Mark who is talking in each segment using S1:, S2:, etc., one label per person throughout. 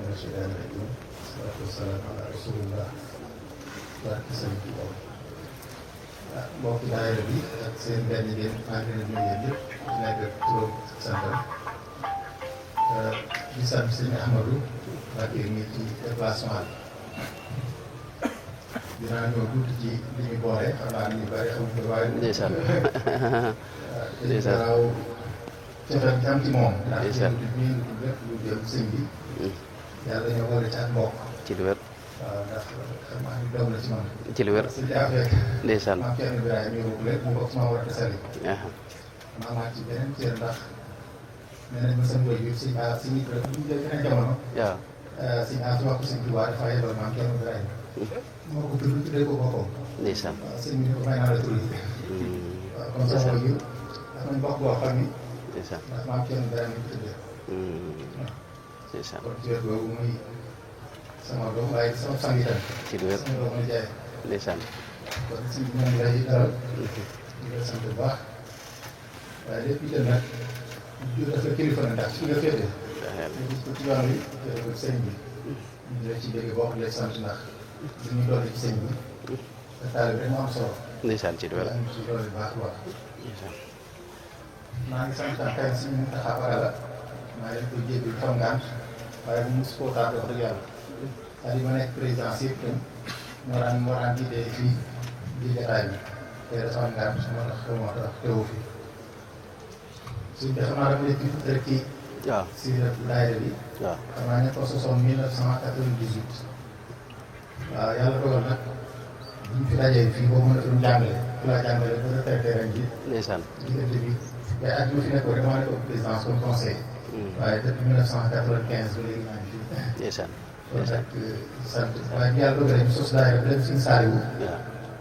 S1: من الشيطان الرجيم والصلاة والسلام على رسول الله barke sëñ bi mbokki daayira bi ak seen benn ngeen maa ngi leen di nuyu yéen ñëpp di nekk turam santam di sant sëñ Ahmadou Mbacké mi ci déplacement bi dinaa ñëw tuuti ci li ñu boole xam naa ni ñu bëri xamuñ ko waaye
S2: ndeysaan
S1: ndeysaan waaw cofeel gi am ci moom ndax ci miin lépp lu jëm sëñ bi yàlla dañoo boole ci ak mbokk
S2: ci lu wér
S1: waaw ndax xam naa ni doom la ci man
S2: ci lu wér
S1: sëñ Afek
S2: ndeysaan
S1: maam Thierno Ibrahima ñu bokk lépp ñu bokk sama war a tasali maamaat ci beneen cër ndax nee nañ ma sama waajur sëñ A si nit rek bu ñu jël beneen jamono
S2: waaw
S1: sëñ A ci wax ko sëñ Tuubaa dafa yebal maam Thierno Ibrahima moo ko tudd tuddee ko boppam
S2: ndeysaan
S1: waaw sëñ bi ne ko may naa la tur yi waaw comme sama waajur dafa nañ bokk boo xam ni
S2: ndeysaan
S1: ndax maam Thierno Ibrahima ñu tuddee
S2: ndeysaan
S1: kon ci wet boobu muy sama doom waaye sama sang itam
S2: ci lu wér
S1: sama doom la jaay
S2: ndeysaan
S1: kon sëñ bi moom lay dalal di la sant bu baax waaye lépp itam nag jur dafa kilifa na ndax fi nga féete ñu gis ko ci yoon wi féete ko sëñ bi ñu la ci dégg boo xam ne sant ndax li ñuy dolli ci sëñ bi te taalibe rek mu am solo
S2: ndeysaan ci lu wér
S1: yaa ngi ci dolli baax a baax
S2: ndeysaan
S1: maa ngi sant kay si ñu taxaw la maa ngi leen koy jéggi xam ngaan waaye bu mu supportaat wax dëgg yàlla c'est-à-dire ma nekk président si yëpp tam moo daan jiite fii di jataay bi te dafa am ngaan moo tax teewu fi suñ bi xam naa dafa nekk tuuti rek ci
S2: waaw
S1: si daayira bi
S2: waaw
S1: xam naa ne ko sosoon 1998 waaw yàlla dogal nag bu ñu fi dajee fii boo mën a doon jàngale ku laa jàngale ba retraité ren ji
S2: ndeysaan
S1: diggante bi mais at bi ma fi nekkoon damaa nekkoon présidence comme conseil waaye depuis 1995 ba léegi maa ngi fi
S2: ndeysaan
S1: kon nag sant waaye bi yàlla dogalee ñu sos daayira bi dem suñu saaliwu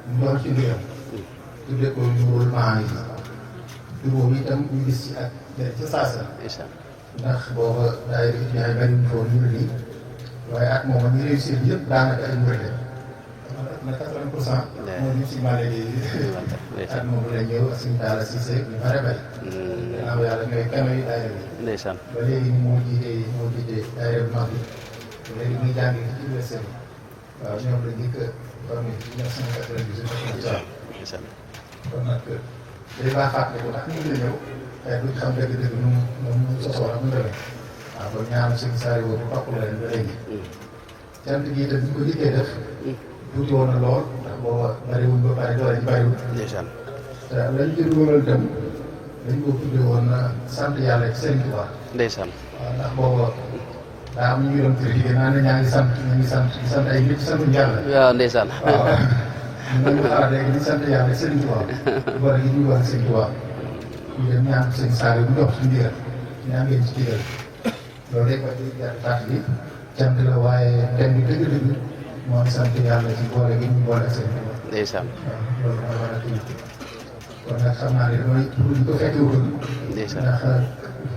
S1: ñu doon ci ndigal tuddee ko Nuurul Maani tur boobu itam ñu gis ci ak njëriñ ca saasa
S2: ndeysaan
S1: ndax booba daayira bi ñaay bari ñu foofu ñu nii waaye at moom ñu réussir yëpp daanaka ay murid na 80% moo ñu si male di at moom la ñëw ak suñu taala Cissé ñu bare bari gannaaw yàlla ñooy kano yi daayira bi
S2: ndeysaan
S1: ba léegi ni moo jiite daayira bu mag bi léegi muy jàng ci université bi waaw ñoom la njëkk a formé 1998
S2: ndeysaan
S1: kon nag day baax fàttali ko ndax ñu ngi la ñëw xëy duñ xam dëgg-dëgg nu mu sosoo ak nu mu demee waaw kon ñaanu suñu saari boobu topp la leen ba léegi cant gi itam ñu ko jëkkee def tuuti woon na lool ndax booba bariwul ba pare doole ji bariwul
S2: ndeysaan
S1: te lañ ci dugalal itam dañ ko tuddee woon na sant yàlla ci Sëriñ Tuubaa
S2: ndeysaan
S1: waaw ndax booba daa am ñu doon critiqué naan ñaa ngi sant ñu ngi sant ay nit santuñ yàlla
S2: waaw ndeysaan
S1: waaw ñu ngi xalaat léegi di sant yàlla Sëriñ Tuubaa war gi ñuy wax Sëriñ Tuubaa ñu dem ñaan sëñ Saali bu jox suñu ndigal ñaan ngeen ci digal loolu rek wax dëgg yàlla fàtt bi cant la waaye thème bi dëgg-dëgg mooy sant yàlla ci boole gi ñu boole ak Sëriñ Tuubaa
S2: ndeysaan
S1: waaw loolu mooy war a tuuti kon nag xam naa ne damay pour ñu ko fekkee wutoon
S2: ndeysaan
S1: ndax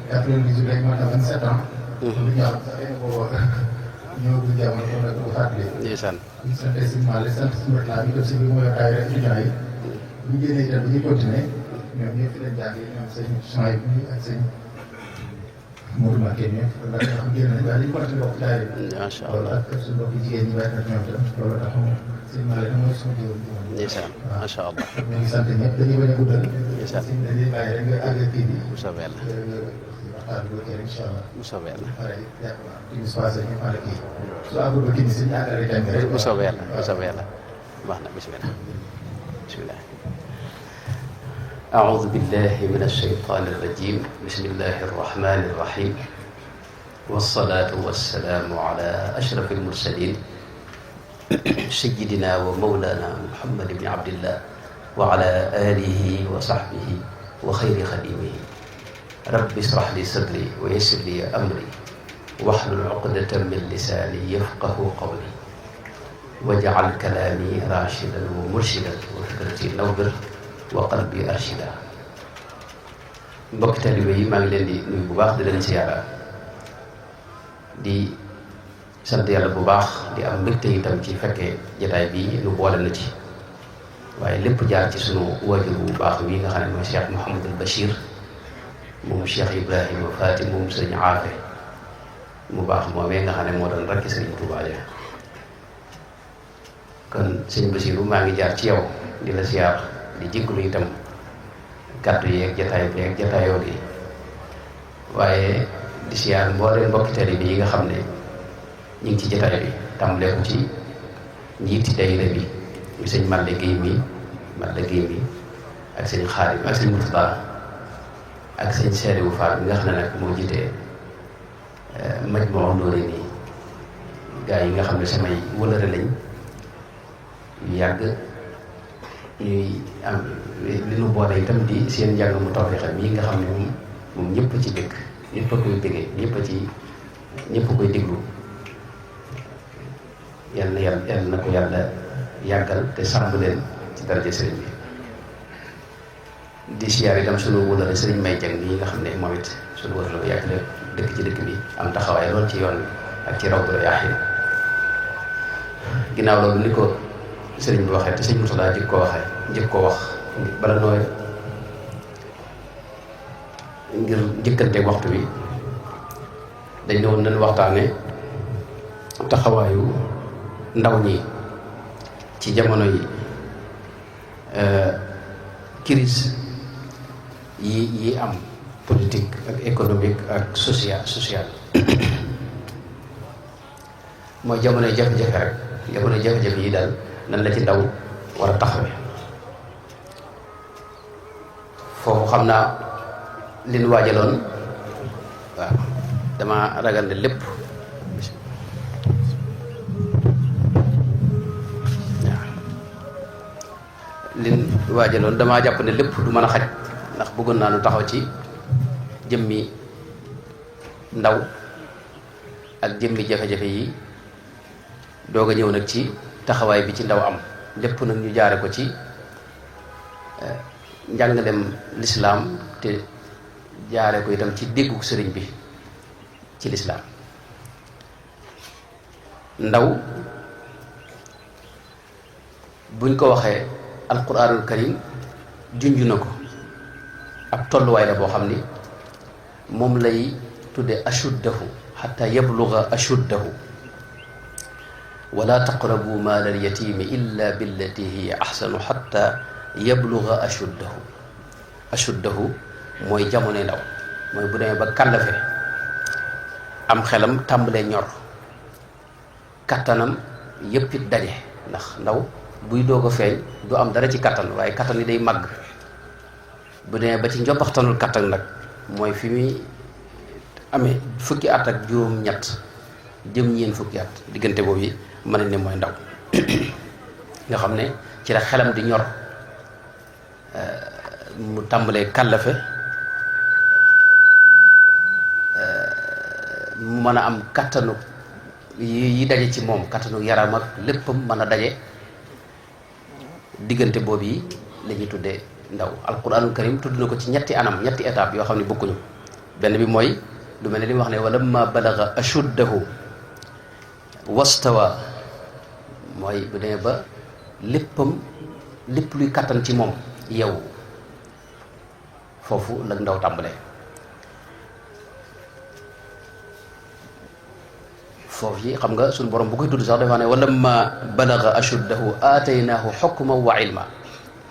S1: 98 rek mat na 27 ans lu ñu am sax xëy na booba ñëwagul jamono kon nag bu fàttali
S2: ndeysaan
S1: ñu sant si Malick sant si Moussa bi def si bi mooy daayira étudiants yi bu ñu génnee itam dañuy continuer ñoom ñëpp fi leen jàngee ñoom sëñ Sohaïb bi ak sëñ Modou Mbacké ñëpp ndax ñoo xam génn nañ waaye li ñu mënti bokk daayira bi
S2: macha
S1: loolu
S2: allah
S1: ak suñu mbokk jigéen ñi bàyyi na ñoom itam loolu tax sëñ Malick mooy suñu jiwoon
S2: ndeysaan macha allah
S1: ñu ngi sant ñëpp dañuy bañ a guddal
S2: ndeysaan
S1: sëñ dañuy bàyyi rek nga àgg kii bi
S2: bu soobee la
S1: waxtaan bi kii incha allah
S2: bu soobee la
S1: pare jàpp naa timis passé ñu ànd kii su àggul ba kii bi sëñ àggale thème bi rek
S2: bu soobee la bu soobee la baax na bismillah bismillah أعوذ بالله من الشيطان الرجيم بسم الله الرحمن الرحيم والصلاة والسلام على أشرف المرسلين سيدنا ومولانا محمد بن عبد الله وعلى آله وصحبه وخير خديمه رب اشرح لي صدري ويسر لي أمري واحلل عقدة من لساني يفقه قولي واجعل كلامي راشدا ومرشدا وفكرتي نور wa qalbi arshida mbokk taalibe yi maa ngi leen di nuyu bu baax di leen siyaara di sant yàlla bu baax di am mbégte itam ci fekkee jotaay bii nu boole na ci waaye lépp jaar ci sunu waajur bu baax wi nga xam ne mooy Cheikh Mouhamadul Bachir moom Cheikh Ibrahima Faty moom sëriñ Aafe mu baax moomee nga xam ne moo doon rakki Sëriñ Tuubaa ja kon sëñ Basiiru maa ngi jaar ci yow di la siyaar di jégalu itam kàddu yi ak jataay bi ak jataayoo gi waaye di siyaar mbooleem mbokki taalibe bi yi nga xam ne ñu ngi ci jataay bi tàmbalee ko ci njiiti daayira bi muy sëñ Madde Guèye mi ak sëñ Xaadim ak sëñ Murtada ak sëñ Seeriwu Fall bi nga xam ne nag moo jiite Majmahun Nurayni gaa yi nga xam ne samay wëlëre lañ yu yàgg ñuy am li nu boole itam di seen njàng mu tawfeex mii nga xam ne moom ñëpp ci bëgg ñëpp a koy bëggee ñëpp koy déglu yàlla na ko yàlla yàggal te sàmm leen ci daraja sëriñ bi di siyaar itam sunu wëlëre sëriñ May Jeng yi nga xam ne moom it sunu wëlëre bu yàgg la dëkk ci dëkk bi am taxawaay lool ci yoon bi ak ci Rawdu Rayaahiin ginnaaw loolu ni ko sëriñ bi waxee te sëñ Murtada jëkk ko wax bala nooy ngir njëkkante waxtu bi dañ ne woon nañ waxtaane taxawaayu ndaw ñi ci jamono yi crise yi am politique ak économique ak social mooy jamonoy jafe-jafe rek jamonoy jafe-jafe yi daal nan la ci ndaw war a taxawe foofu xam naa li ñu waajaloon waaw dama ragal ne lépp waaw li ñu waajaloon damaa jàpp ne lépp du mën a xaj ndax bëggoon naa nu taxaw ci jëmmi ndaw ak jëmmi jafe-jafe yi doog a ñëw nag ci taxawaay bi ci ndaw am lépp nag ñu jaare ko ci njàngalem lislaam te jaare ko itam ci déggu sëriñ bi ci lislaam ndaw buñ ko waxee alquranul karim junj na ko ab tolluwaay la boo xam ni moom lay tudde ashuddahu xatta yabluga ashuddahu wala taqrabu maal alyatimi illa billati hiya axsanu xatta yabluga ashuddahu mooy jamono ndaw mooy bu demee ba kàllafe am xelam tàmbalee ñor kattanam yépp it daje ndax ndaw buy doog a feeñ du am dara ci kattan waaye kattan yi day màgg bu demee ba ci njobbaxtanul kattan nag mooy fi muy amee fukki at ak juróom-ñett jëm ñeen fukki at diggante boobu yi mën nañ ne mooy ndaw nga xam ne ci la xelam di ñor mu tàmbalee kàllafe mu mën a am kattanu yi daje ci moom kattanu yaram ak léppam mën a daje diggante boobu yi la ñuy tuddee ndaw alquranul karim tudd na ko ci ñetti anam ñetti étape yoo xam ne bokkuñu benn bi mooy lu mel ne li mu wax ne walamma balaga ashuddahu wastawa mooy bu demee ba léppam lépp luy kattan ci moom yow foofu la ndaw tàmbalee foofu yi xam nga suñu borom bu koy tudd sax dafa ne walamma balaga ashuddahu aataynaahu xukman wa ilma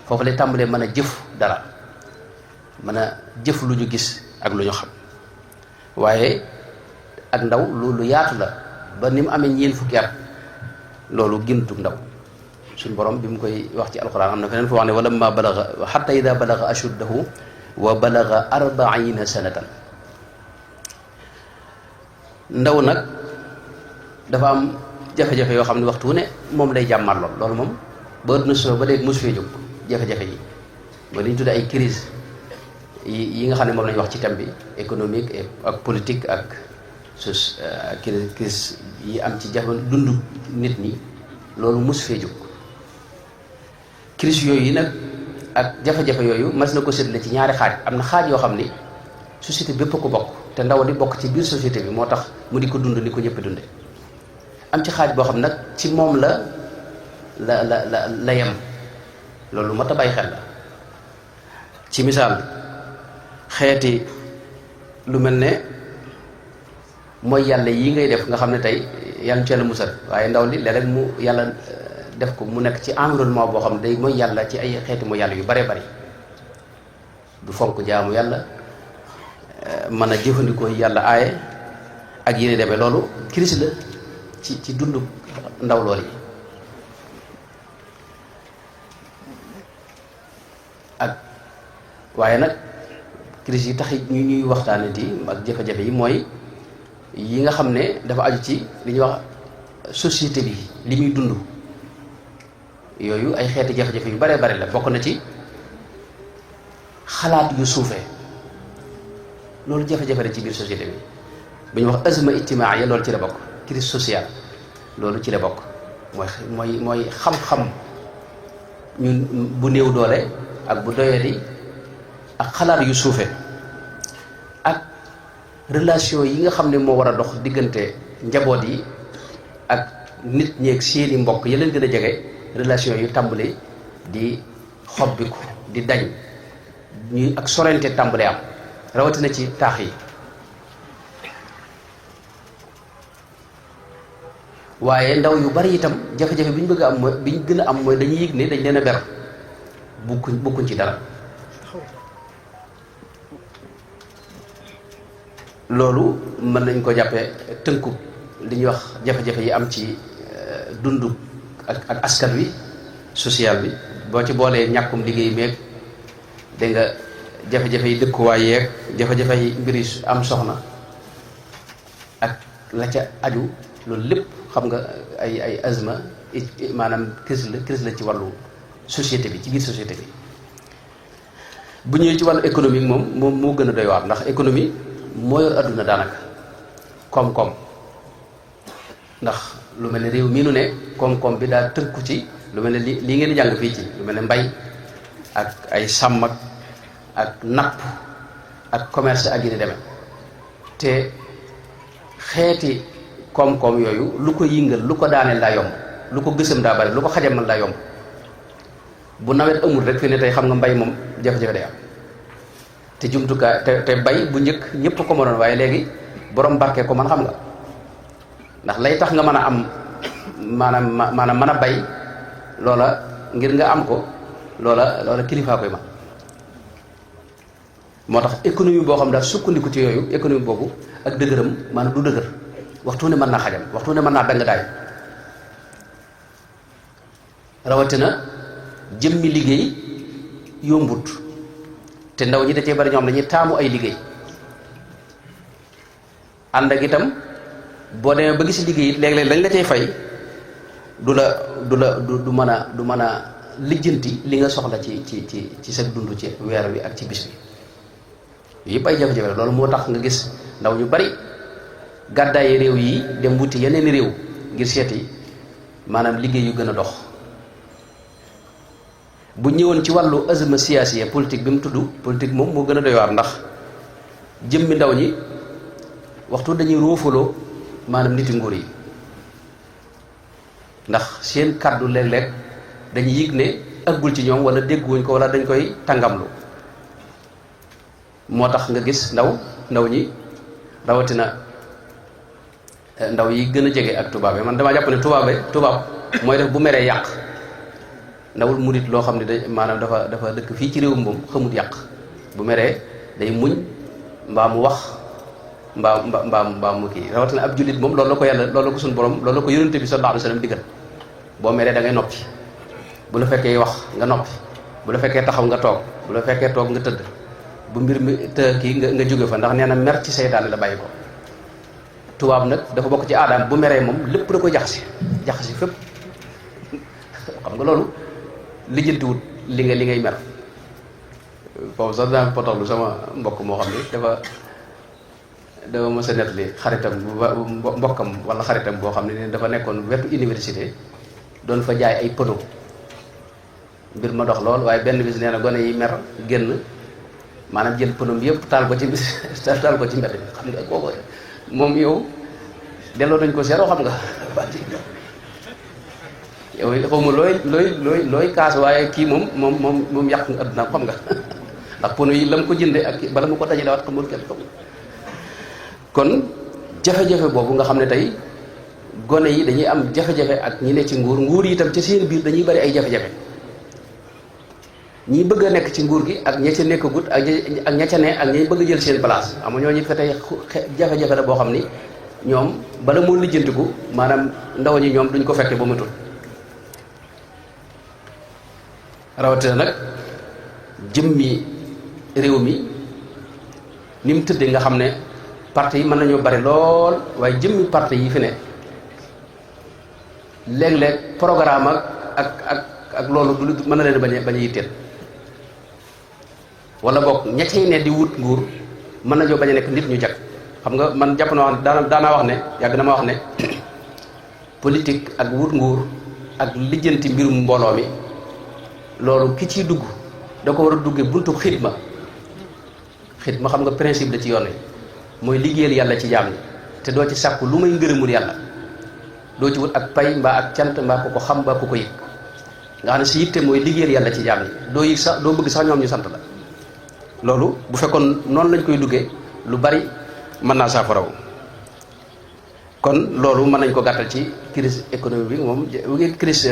S2: foofu lay tàmbalee mën a jëf dara mën a jëf lu ñu gis ak lu ñu xam waaye ak ndaw lu yaatu la ba ni mu amee ñeen fukki at loolu géntug ndaw suñu borom bi mu koy wax ci alquran am na feneen foo wax ne walamma balaga xatta ida balaga ashuddahu wa balaga 40 sanatan ndaw nag dafa am jafe-jafe yoo xam ne waxtu wu ne moom lay jàmmar loolu moom ba adduna so ba léegi mosu fee jóg jafe-jafe yi mooy li ñu tudde ay crise yi nga xam ne moom lañu wax ci thème bi économique ak politique ak crise yi am ci jafe dund nit ñi loolu mosu fee jóg crise yooyu nag ak jafe-jafe yooyu mas na ko séddale ci ñaari xaaj am na xaaj yoo xam ni société bépp ko bokk te ndaw di bokk ci biir société bi moo tax mu di ko dund ni ko ñëpp dunde am ci xaaj boo xam nag ci moom la yem loolu mat a bàyyi xel la ci misaal xeeti lu mel ne mooy yàlla yi ngay def nga xam ne tey yàlla ci yàlla musal waaye ndaw li léeg-léeg mu yàlla def ko mu nekk ci environnement boo xam ne day mooy yàlla ci ay xeeti mooy yàlla yu bare bari du fonk jaamu yàlla mën a jëfandikoo yàlla aaye ak yéene demee loolu crise la ci dundu ndaw lool yi ak waaye nag crise yi tax ñu ñuy waxtaane ti ak jafe-jafe yi mooy yi nga xam ne dafa aju ci li ñuy wax société bi li muy dund yooyu ay xeeti jafe-jafe yu bare bare la bokk na ci xalaat yu suufee loolu jafe-jafe la ci biir société bi bu ñu wax azma ijtimaaya loolu ci la bokk crise sociale loolu ci la bokk mooy xam-xam ñun bu néew doole ak bu doyadi ak xalaat yu suufe ak relation yi nga xam ne moo war a dox diggante njaboot yi ak nit ñeeg seeni mbokk ya leen gën a jege relation yu tàmbali di xobbiku di dañ ñuy ak sorente tàmbali am rawatina ci taax yi waaye ndaw yu bari itam jafe-jafe bi ñu bëgg a am mooy bi ñu gën a am mooy dañuy yëg ne dañ leen a ber bukkuñ ci dara loolu mën nañ ko jàppee tënku li ñuy wax jafe-jafe yi am ci dundu ak askan wi social bi boo ci boolee ñàkkum liggéey meeg dégg nga jafe-jafe yi dëkkuwaay yeeg jafe-jafe yi mbiri am soxna ak la ca aju loolu lépp xam nga ay azma maanaam crise la ci wàllu société bi ci biir société bi bu ñëwee ci wàllu économique moom moo gën a doy waar ndax économie moo yor adduna daanaka koom-koom ndax lu mel ne réew mii nu ne koom-koom bi daa tënku ci lu mel ne lii ngeen di jàng fii ci lu mel ne mbay ak ay sàmm ak napp ak commerce ak yi ni demee te xeeti koom-koom yooyu lu ko yëngal lu ko daaneel daa yomb lu ko gësam daa bari lu ko xajamal daa yomb bu nawet amul rek fi ne tey xam nga mbay moom jafe-jafe day am te jumtukaay te bay bu njëkk ñëpp ko mënoon waaye léegi borom barke ko man xam nga ndax lay tax nga mën a am maanaam mën a bay loola ngir nga am ko loola kilifaa koy man moo tax économie boo xam daal sukkandiku ci yooyu économie boobu ak dëgëram maanaam du dëgër waxtu ne mën naa xajam waxtu ne mën naa dang daay rawatina jëmmi liggéey yombut te ndaw ñi da cee bari ñoom dañuy taamu ay liggéey ànd ak itam boo demee ba gis liggéey it léeg-léeg lañ la cay fay du mën a lijjanti li nga soxla ci sa dund ci weer wi ak ci bis bi yëpp ay jafe-jafe la loolu moo tax nga gis ndaw ñu bari gàddaayi réew yi dem wuti yeneen réew ngir seeti maanaam liggéey yu gën a dox bu ñëwoon ci wàllu azma siyaasiya politique bi mu tudd politique moom moo gën a doy waar ndax jëmmi ndaw ñi waxtu dañuy roofaloo maanaam niti nguur yi ndax seen kàddu léeg-léeg dañuy yëg ne ëggul ci ñoom wala dégguwuñ ko wala dañ koy tàngamlu moo tax nga gis ndaw ñi rawatina ndaw yi gën a jege ak tubaab yi man damaa jàpp ne tubaab mooy def bu meree yàq ndawul murit loo xam ne da maanaam dafa dëkk fii ci réewum moom xamut yàq bu meree day muñ mbaa mu wax mbaa mu kii rawatina ab jullit moom loolu la ko yàlla loolu la ko suñu borom loolu la ko yonente bi sallallahu alayhi wasallam digal boo meree da ngay noppi bu la fekkee wax nga noppi bu la fekkee taxaw nga toog bu la fekkee toog nga tëdd bu mbir mi të kii nga jóge fa ndax nee na mer ci seytaane la bàyyi ko tubaab nag dafa bokk ci aadaam bu meree moom lépp da koy jaxasi fépp xam nga loolu lijjantiwut li ngay mer foofu sax daan potoxlu sama mbokk moo xam ne dafa mos a nettali xaritam mbokkam wala xaritam boo xam ne dafa nekkoon wetu université doon fa jaay ay pono mbir ma dox lool waaye benn bis nee na gone yi mer génn maanaam jël pono bi yëpp taal ko ci taal ko ci mbedd bi xam nga kooku moom yow delloo dañ ko seeroo xam nga yow xaw ma looy kaas waaye kii moom yàq nga adduna xam nga ndax pono yi la mu ko jënde ak bala mu ko dajalewaat xamul kenn kon jafe-jafe boobu nga xam ne tey gone yi dañuy am jafe-jafe ak ñi ne ci nguur yi itam ci seen biir dañuy bari ay jafe-jafe ñi bëgg a nekk ci nguur gi ak ña ca nekkagut ak ña ca ne ak ñi bëgg a jël seen place xam nga ñooñu fa tey jafe-jafe la boo xam ni ñoom bala moo lijjantiku maanaam ndaw ñi ñoom duñ ko fekke ba matul rawatina nag jëmmi réew mi ni mu tëddee nga xam ne parti yi mën nañoo bari lool waaye jëmmi parti yi fi ne léeg-léeg programme ak loolu du mën na leen bañ a yitteel wala boog ña cay ne di wut nguur mën nañoo bañ a nekk nit ñu jag xam nga man jàpp naa wax daanaa wax ne yàgg na ma wax ne politique ak wut nguur ak lijjanti mbirum mbooloo mi loolu ki ciy dugg da ko war a duggee buntu xidma xam nga principe la ci yoon wi mooy liggéeyal yàlla ci jaam ñi te doo ci sàkku lu may ngërëmul yàlla doo ci wut ak pay mbaa ak cant mbaa ku ko xam mbaa ku ko yëg nga xam ne si yitte mooy liggéeyal yàlla ci jaam ñi doo yëg sax doo bëgg sax ñoom ñu sant la loolu bu fekkoon noonu lañ koy duggee lu bari mën naa saafaraw kon loolu mën nañ ko gàttal ci crise économique bi moom crise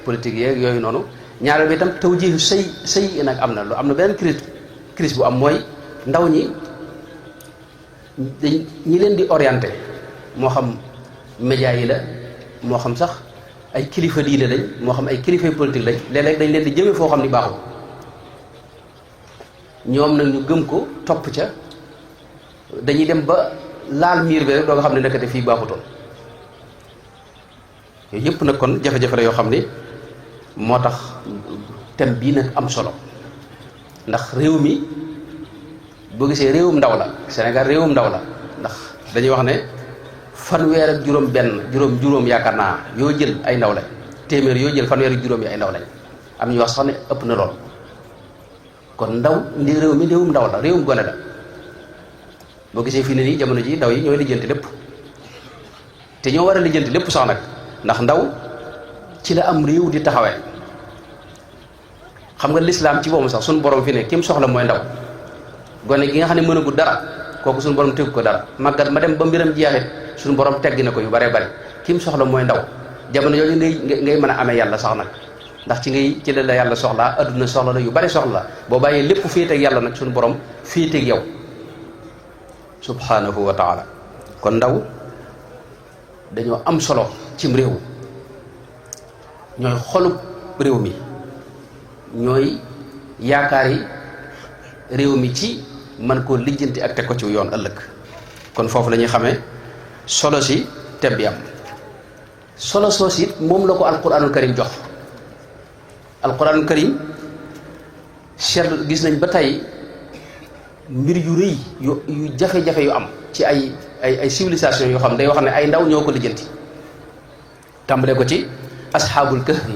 S2: politique yeeg yooyu noonu ñaareel bi itam taw ji sëy nag am na beneen crise bu am mooy ndaw ñi ñi leen di orienté moo xam média yi la moo xam sax ay kilifa diine lañ moo xam ay kilifa politique lañ léeg-léeg dañ leen di jëme foo xam ni baaxul ñoom nag ñu gëm ko topp ca dañuy dem ba laal miir bi rek doo nga xam ne nekkate fii baaxutoon yooyu yëpp nag kon jafe-jafe la yoo xam ni moo tax thème bii nag am solo ndax réew mi boo gisee réewum ndaw la Sénégal réewum ndaw la ndax dañuy wax ne fanweer ak juróom yaakaar naa yoo jël ay ndaw lañ téeméer yoo jël fanweer ak juróom yi ay ndaw lañ am ñu wax sax ne ëpp na lool kon ndaw ndi réew mi réewum ndaw la réewum gone la boo gisee fii ne nii jamono ji ndaw yi ñooy lijjanti lépp te ñoo war a lijjanti lépp sax nag ndax ndaw ci la am réew di taxawee xam nga lislaam ci boobu sax suñu borom fi ne kim soxla mooy ndaw gone gi nga xam ne mënagul dara kooku suñu borom tegu ko dara màggat ma dem ba mbiram jeexit suñu borom teggi na ko yu bare bari kim soxla mooy ndaw jamono yooyu ngay mën a amee yàlla sax nag ndax ci la yàlla soxlaa adduna soxla la yu bari soxla la boo bàyyee lépp féeteeg yàlla nag suñu borom féeteeg yow subhanahu wa taala kon ndaw dañoo am solo cim réew ñooy xolub réew mi ñooy yaakaari réew mi ci man koo lijjanti ak teg ko ci yoon ëllëg kon foofu la ñuy xamee solo si thème bi am solo soos it moom la ko alquranul karim jox alquranul karim seetlu gis nañ ba tey mbir yu rëy yu jafe-jafe yu am ci ay civilisation yoo xam day wax ne ay ndaw ñoo ko lijjanti tàmbale ko ci asxaabul kahfi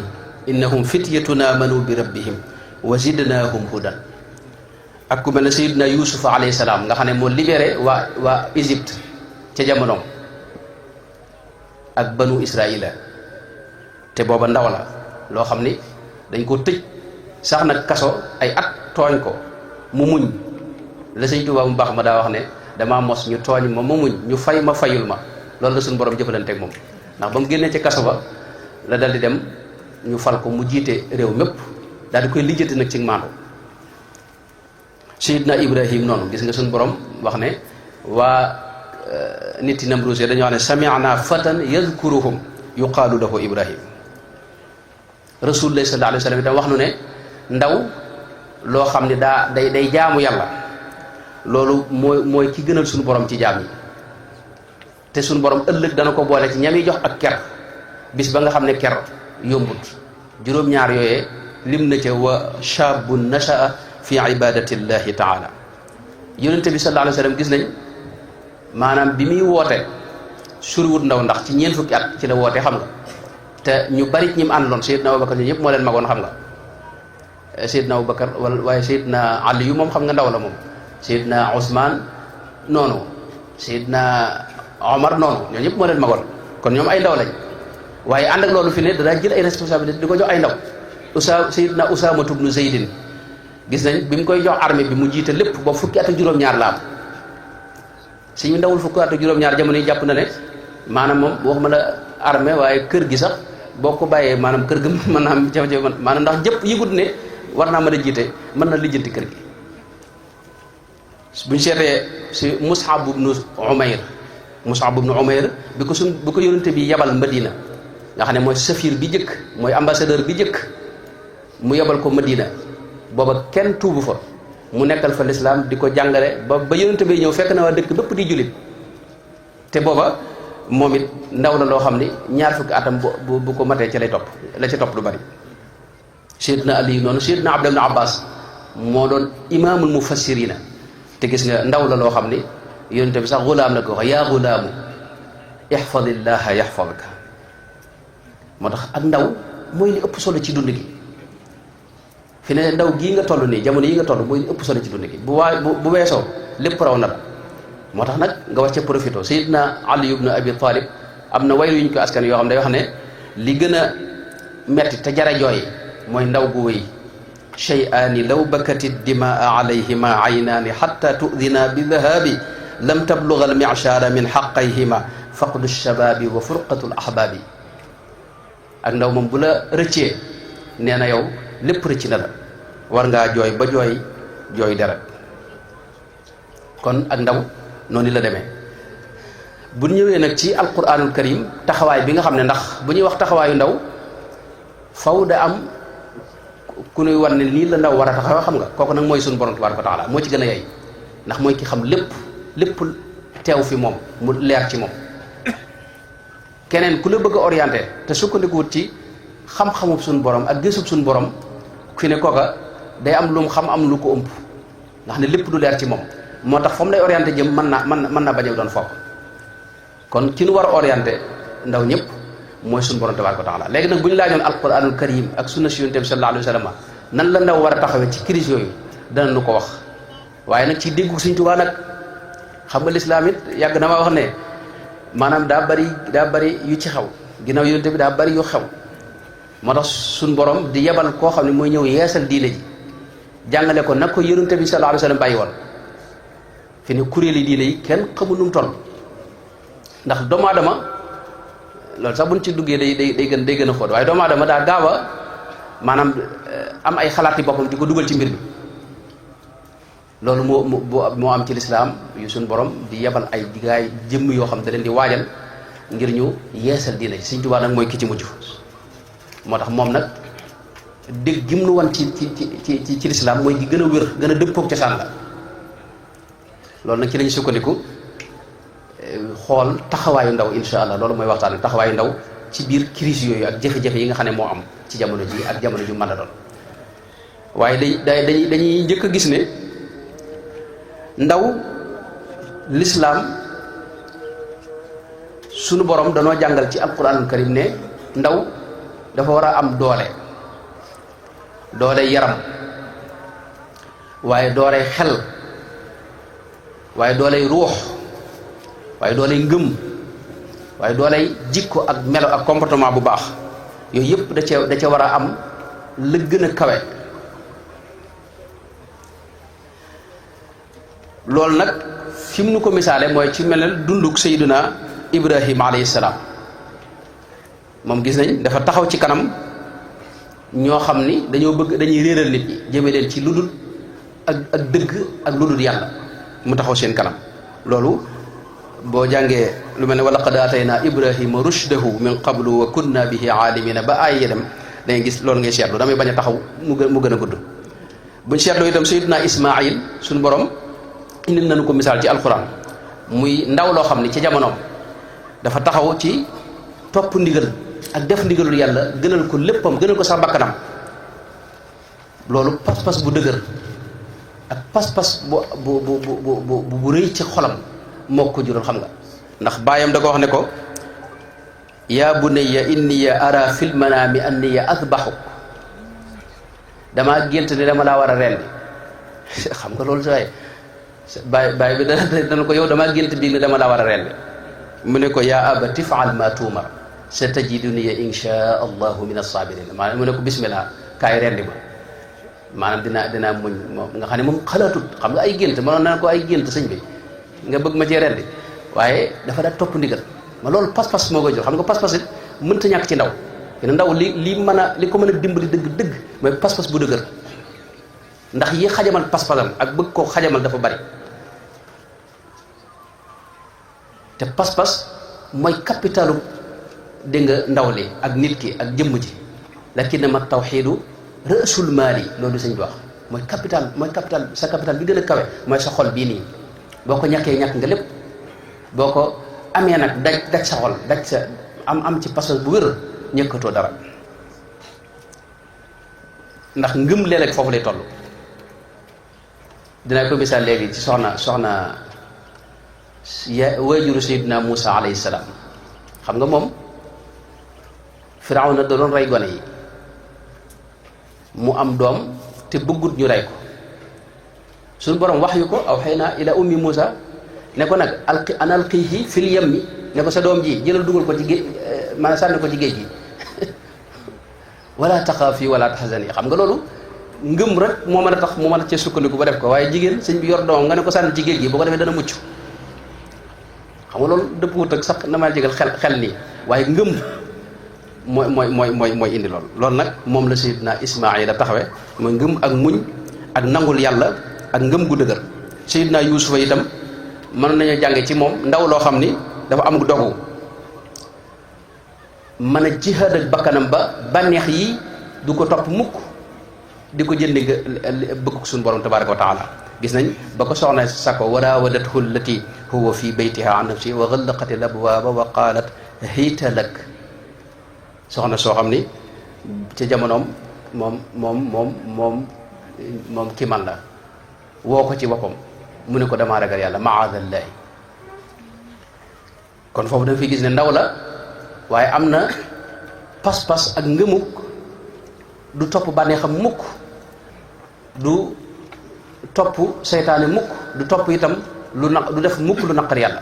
S2: innahum fityatun amanu bi rabbihim wa zidnahum hudan ak ku mel ne sayidna yusuf alayhi salaam nga xam ne moo libéré waa Égypte ca jamonoom ak banu israila te booba ndaw la loo xam ni dañ ko tëj sax nag kaso ay at tooñ ko mu muñ la sëñ Tuubaa mu baax ma daa wax ne damaa mos ñu tooñ ma muñ ñu fay ma fayul ma loolu la suñu borom jëfalante ak moom ndax ba mu génnee ci kaso ba la dal di dem ñu fal ko mu jiite réew mépp daal di koy lijjati nag ci maandu sayidna ibrahim noonu gis nga suñu borom wax ne waa nit yi Namruus dañoo wax ne sami'na fatan yadhkuruhum yuqaalu lahu ibrahim rasulullah sallallahu alayhi wa sallam itam wax nu ne ndaw loo xam ne day jaamu yàlla loolu mooy ki gënal suñu borom ci jaam yi te suñu borom ëllëg dana ko boole ci ñami jox ak ker bis ba nga xam ne ker yombut juróom-ñaar yooyee lim na ca wa shaabun nasha'a fi ibadatillahi taala yonente bi sallallahu alayhi wa sallam gis nañ maanaam bi muy woote suriwut ndaw ndax ci ñeent fukki at ci la woote xam nga te ñu bari ñi mu àndaloon Seydina Abubakar ñu ñëpp moo leen magoon xam nga Seydina Abubakar waaye Seydina Ali yu moom xam nga ndaw la moom Seydina Ousmane noonu Seydina Omar noonu ñoo ñëpp moo leen magoon kon ñoom ay ndaw lañ waaye ànd ak loolu fi ne danaa jël ay responsabilité di ko jox ay ndaw Seydina Usaama ibnu Zaydin gis nañ bi mu koy jox armée bi mu jiite lépp ba fukki at ak juróom-ñaar la am sëñ bi ndawul fukki at ak juróom-ñaar jamono yi jàpp na ne maanaam moom waxuma la armée waaye kër gi sax boo ko bàyyee maanaam kër gi mën naa am jafe-jafe maanaam ndax jëpp yëgut ne war naa mën a jiite mën na lijjanti kër gi. buñ seetee si Mus'ab ibnu Umayr bi ko yónnente bi yabal Madina nga xam ne mooy safir bi jëkk mooy ambassadeur bi jëkk mu yabal ko Madina booba kenn tuubu fa mu nekkal fa lislaam di ko jàngale ba yónnente bi ñëw fekk na waa dëkk bépp di jullit te booba moom it ndaw la loo xam ni ñaar fukki atam bu ko matee ci lay topp la ci topp lu bari. Seydina Ali noonu Seydina Abdullah ibn Abbas moo doon imaamul mufassirina te gis nga ndaw la loo xam ni yónnente bi sax gulaam la ko wax yaa gulaamu ihfadillaha yahfadka moo tax ak ndaw mooy li ëpp solo ci dund gi fi ne ndaw gii nga toll nii jamono yi nga toll mooy li ëpp solo ci dund gi bu weesoo lépp raw na la moo tax nag nga war ca profité Seydina Ali ibn Abi Talib am na waylu yuñ ko askan yoo xam ne day wax ne li gën a metti te jara jooy mooy ndaw gu wéy shay'aani law bakati dimaa alayhima aynaani xatta tudina bi dahabi lam tabluga al mi'shara min xaqayhima faqdu shababi wa furqatu al ahbabi ak ndaw moom bu la rëccee nee na yow lépp rëcc na la war ngaa jooy ba jooy deret kon ak ndaw noonu la demee bu ñëwee nag ci alquranul karim taxawaay bi nga xam ne ndax bu ñuy wax taxawaayu ndaw faw da am ku ñuy war ne nii la ndaw war a taxaw xam nga kooku nag mooy suñu borom tabaaraka wa taala moo ci gën a yey ndax mooy ki xam lépp teew fi moom mu leer ci moom keneen ku la bëgg a orienté te sukkandikuwut ci xam-xamub suñu borom ak gësub suñu borom fi ne kooka day am lu mu xam am lu ko ëmp ndax ne lépp du leer ci moom moo tax fa mu lay orienté jëm mën naa bañ a doon foofu kon ki nu war a orienté ndaw ñëpp mooy suñu borom tabaaraka wa taala léegi nag bu ñu laajoon alquranul karim ak sunna si yonent bi sallallahu alayhi wa sallam nan la ndaw war a taxawee ci crise yooyu dana nu ko wax waaye nag ci déggu Sëñ Tuubaa nag xam nga lislaam it yàgg na maa wax ne maanaam daa bari yu ci xew ginnaaw yonent bi daa bari yu xew moo tax suñu borom di yebal koo xam ne mooy ñëw yeesal diine ji jàngale ko nag ko yonent bi sallallahu alayhi wa sallam bàyyi woon fi ne kuréeli diine yi kenn xamul nu mu toll ndax doomu aadama loolu sax buñ ci duggee day gën a xóot waaye doomu aadama daa gaaw a maanaam am ay xalaati boppam di ko dugal ci mbir mi loolu moo am ci lislaam yu suñ borom di yebal ay digaay jëmm yoo xam da leen di waajal ngir ñu yeesal diina ci Sëñ Tuubaa nag mooy ki ci mujj moo tax moom nag dégg gim nu wan ci lislaam mooy gi gën a wér gën a dëppoog cosaan la loolu nag ci lañu sukkandiku xool taxawaayu ndaw insha allah loolu mooy waxtaan ak taxawaayu ndaw ci biir crise yooyu ak jafe-jafe yi nga xam ne moo am ci jamono ji ak jamono ju mën a doon waaye dañuy njëkk a gis ne ndaw lislaam sunu borom danoo jàngal ci alquranul karim ne ndaw dafa war a am doole yaram waaye doole xel waaye doole ruux waaye dooley ngëm waaye dooley jikko ak melo ak comportement bu baax yooyu yëpp da ca war a am la gën a kawe loolu nag fi mu nu ko misaale mooy ci mel ne dunduk Sayyiduna Ibrahima alayhi salaam moom gis nañ dafa taxaw ci kanam ñoo xam ni dañuy réeral nit ñi jëme leen ci lu dul ak dëgg ak lu dul yàlla mu taxaw seen kanam loolu boo jàngee lu mel ne wa laqad aataynaa Ibrahima rushdahu min qablu wa kunna bihi aalimina ba ay yedem da ngay gis loolu ngay seetlu damay bañ a taxaw mu gën a gudd buñ seetloo itam Sayyiduna Ismaayil suñu borom indil nañu ko misaal ci alquran muy ndaw loo xam ni ci jamonoom dafa taxaw ci topp ndigal ak def ndigalul yàlla gënal ko léppam gënal ko sax bakkanam loolu pas-pas bu dëgër ak pas-pas bu rëy ci xolam moo ko jural xam nga ndax baayam da ko wax ne ko yaa bunayya inni ara fil manaami anni azbaxuk damaa gént ne dama laa war a rendi xam nga loolu sax baay bi dana ko yow damaa gént bii ne dama laa war a rendi mu ne ko yaa abati faal ma tuumar sa tajiduni insha allahu min as-sabirin maanaam mu ne ko bismillah kaay rendi ma maanaam dinaa muñ moom nga xam ne moom xalaatut xam nga ay gént mënoon na ko ay gént sëñ bi nga bëgg ma cee rendi waaye dafa daa topp ndigal ma loolu pas-pas moo koy jox xam nga pas-pas it mënta ñàkk ci ndaw yéen ndaw li ko mën a dimbali dëgg mooy pas-pas bu dëgër ndax yi xajamal pas-pasam ak bëgg koo xajamal dafa bari te pas-pas mooy capitalu dégg nga ndaw li ak nit ki ak jëmm ji lakin ma tawxiidu rësul maali loolu sëñ bi wax mooy capital sa capital bi gën a kawe mooy sa xol bii nii boo ko ñàkkee ñàkk nga lépp boo ko amee nag daj sa xol daj sa am ci pas-pas bu wér ñëkkatoo dara ndax ngëm léeg-léeg foofu lay toll dinaa ko misaal léegi ci soxna waajuru Seydina Muusa alayhi salaam xam nga moom Firawna da doon rey gone yi mu am doom te bëggut ñu rey ko suñu borom wax yu ko aw xëy na ila ummi Muusa ne ko nag alqihi fil yammi ne ko sa doom ji jëlal dugal ko ci géej maanaam sànni ko ci géej gi wala taxaafi wala tahzani xam nga loolu ngëm rek moo mën a tax mu mën a cee sukkandiku ba def ko waaye jigéen sëñ bi yor doomam nga ne ko sànni ci géej gi boo ko defee dana mucc xam nga loolu dëpp wut ak sax na maa jégal xel nii waaye ngëm mooy indi loolu nag moom la Seydina Ismaayila taxawe mooy ngëm ak muñ ak nangul yàlla ak ngëm gu dëgër Seydina Yuusufa itam mën nañoo jànge ci moom ndaw loo xam ni dafa am dogu mën a jihaad ak bakkanam ba bànneex yi du ko topp mukk di ko jëndi nga bëgg suñu borom tabaaraka wa taala gis nañ ba ko soxna sa ko waraawadathu allati huwa fi baytiha an nafsi wa ghallaqat al abwaaba wa qaalat hayta lak soxna soo xam ni ca jamonoom moom ki man la woo ko ci boppam mu ne ko damaa ragal yàlla maadallahi kon foofu da nga fi gis ne ndaw la waaye am na pas-pas ak ngëmuk du topp bànneexam mukk du topp seytaane mukk du topp itam du def mukk lu naqar yàlla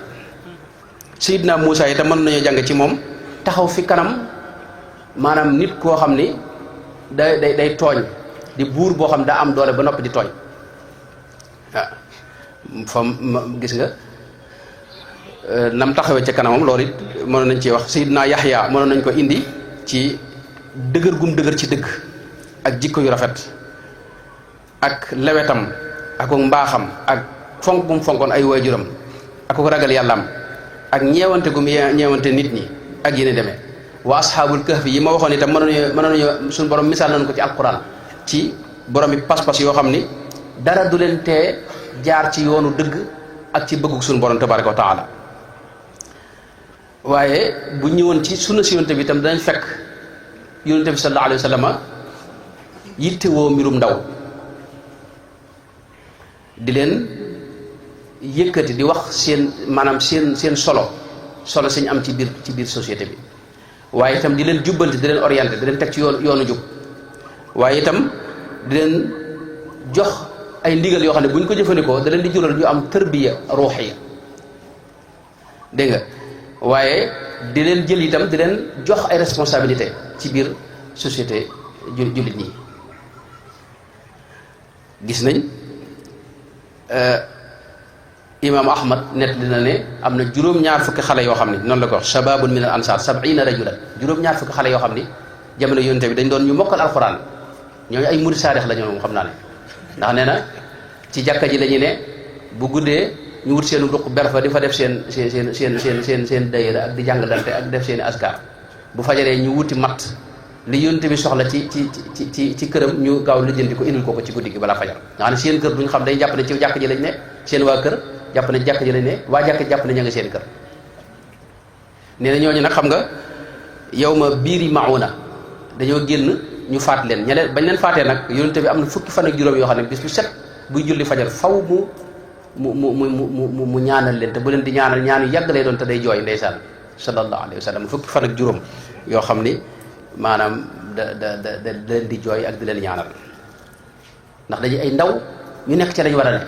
S2: Seydina Muusa itam mën nañoo jàng ci moom taxaw fi kanam maanaam nit koo xam ni day tooñ di buur boo xam daa am doole ba noppi di tooñ waaw fa gis nga nam taxawee ca kanamam loolu it mënoon nañ ci wax Seydina Yaxya mënoon nañ ko indi ci dëgër gum dëgër ci dëgg ak jikko yu rafet ak lewetam ak mbaaxam ak fonk bu mu fonkoon ay waajuram ak ko ragal yàllaam ak ñeewante gu mu ñeewante nit ñi ak yéen demee wa asxaabul kahfi yi ma waxoon itam mënoon nañu suñu borom misaal nañu ko ci alquran ci borom yi pas-pas yoo xam ni dara du leen tee jaar ci yoonu dëgg ak ci bëggug suñu borom tabaraka wa taala waaye bu ñëwoon ci sunna si yonte bi itam danañ fekk yonte bi sallallahu alayhi wa sallam yittewoo mbirum ndaw di leen yëkkati di wax seen maanaam seen solo siñ am ci biir société bi waaye itam di leen jubbanti di leen orienté di leen teg ci yoonu jub waaye itam di leen jox ay ndigal yoo xam ne bu ñu ko jëfandikoo da leen di jural ñu am tërbiya ruuxiya dégg nga waaye di leen jël itam di leen jox ay responsabilité ci biir société jullit ñi gis nañ imam ahmad net dina ne am na juróom-ñaar fukki xale yoo xam ni noonu la ko wax shababun min al ansar 70 rajulan juróom-ñaar fukki xale yoo xam ni jamono yonte bi dañ doon ñu mokkal alquran ñooñu ay murid saadix la ñoom xam naa ne ndax nee na ci jàkka ji la ñu ne bu guddee ñu wut seen ruq berfa di fa def seen dayira ak di jàngalante ak def seen askar bu fajaree ñu wuti matt li yonte bi soxla ci këram ñu gaaw lijjanti ko indil ko ci guddi gi balaa fajar nga xam ne seen kër duñ xam dañ jàpp ne ci jàkk ji lañ ne seen waa kër jàpp ne jàkk ji lañ ne waa jàkk jàpp ne ña nga seen kër nee na ñooñu nag xam nga yow ma biiri mauna dañoo génn ñu faat leen ñeleen bañ leen faatee nag yonente bi am na fukki fan ak juróom yoo xam ne bis bu set buy julli fajar faw mu ñaanal leen te bu leen di ñaanal ñaan yu yàgg lay doon te day jooy ndeysaan sallallahu alayhi wa sallam fukki fan ak juróom yoo xam ni maanaam da leen di jooy ak di leen ñaanal ndax dañuy ay ndaw ñu nekk ci lañ war a ne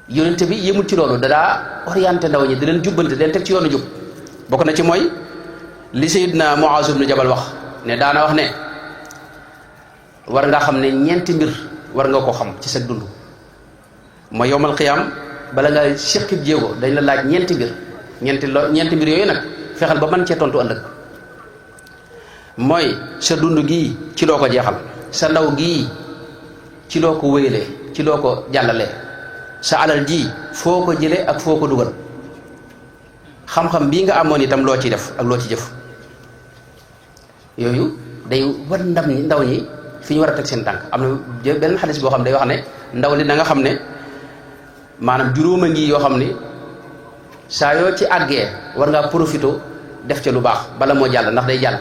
S2: yonente bi yëmul ci loolu dadaa orienté ndaw ñi di leen jubbante di leen teg ci yoonu jub bokk na ci mooy li Seydina Muaz ibn Jabal wax ne daana wax ne war nga xam ne ñeenti mbir war nga ko xam ci sa dund mooy yowmal qiyaam bala nga séqib jéego dañ la laaj ñeenti mbir yooyu nag fexeel ba mën cee tontu ëllëg mooy sa dund gii ci loo ko jeexal, sa ndaw gii ci loo ko wéyalee, ci loo ko jàllalee, sa alal ji foo ko jëlee ak foo ko dugal, xam-xam bii nga amoon itam loo ci def ak loo ci jëf. yooyu day war ndaw ñi fi ñu war a teg seen tànk. am na benn xadis boo xam day wax ne ndaw li da nga xam ne maanaam juróoma ngi yoo xam ni saa yoo ci àggee war ngaa profité def ca lu baax bala moo jàll, ndax day jàll.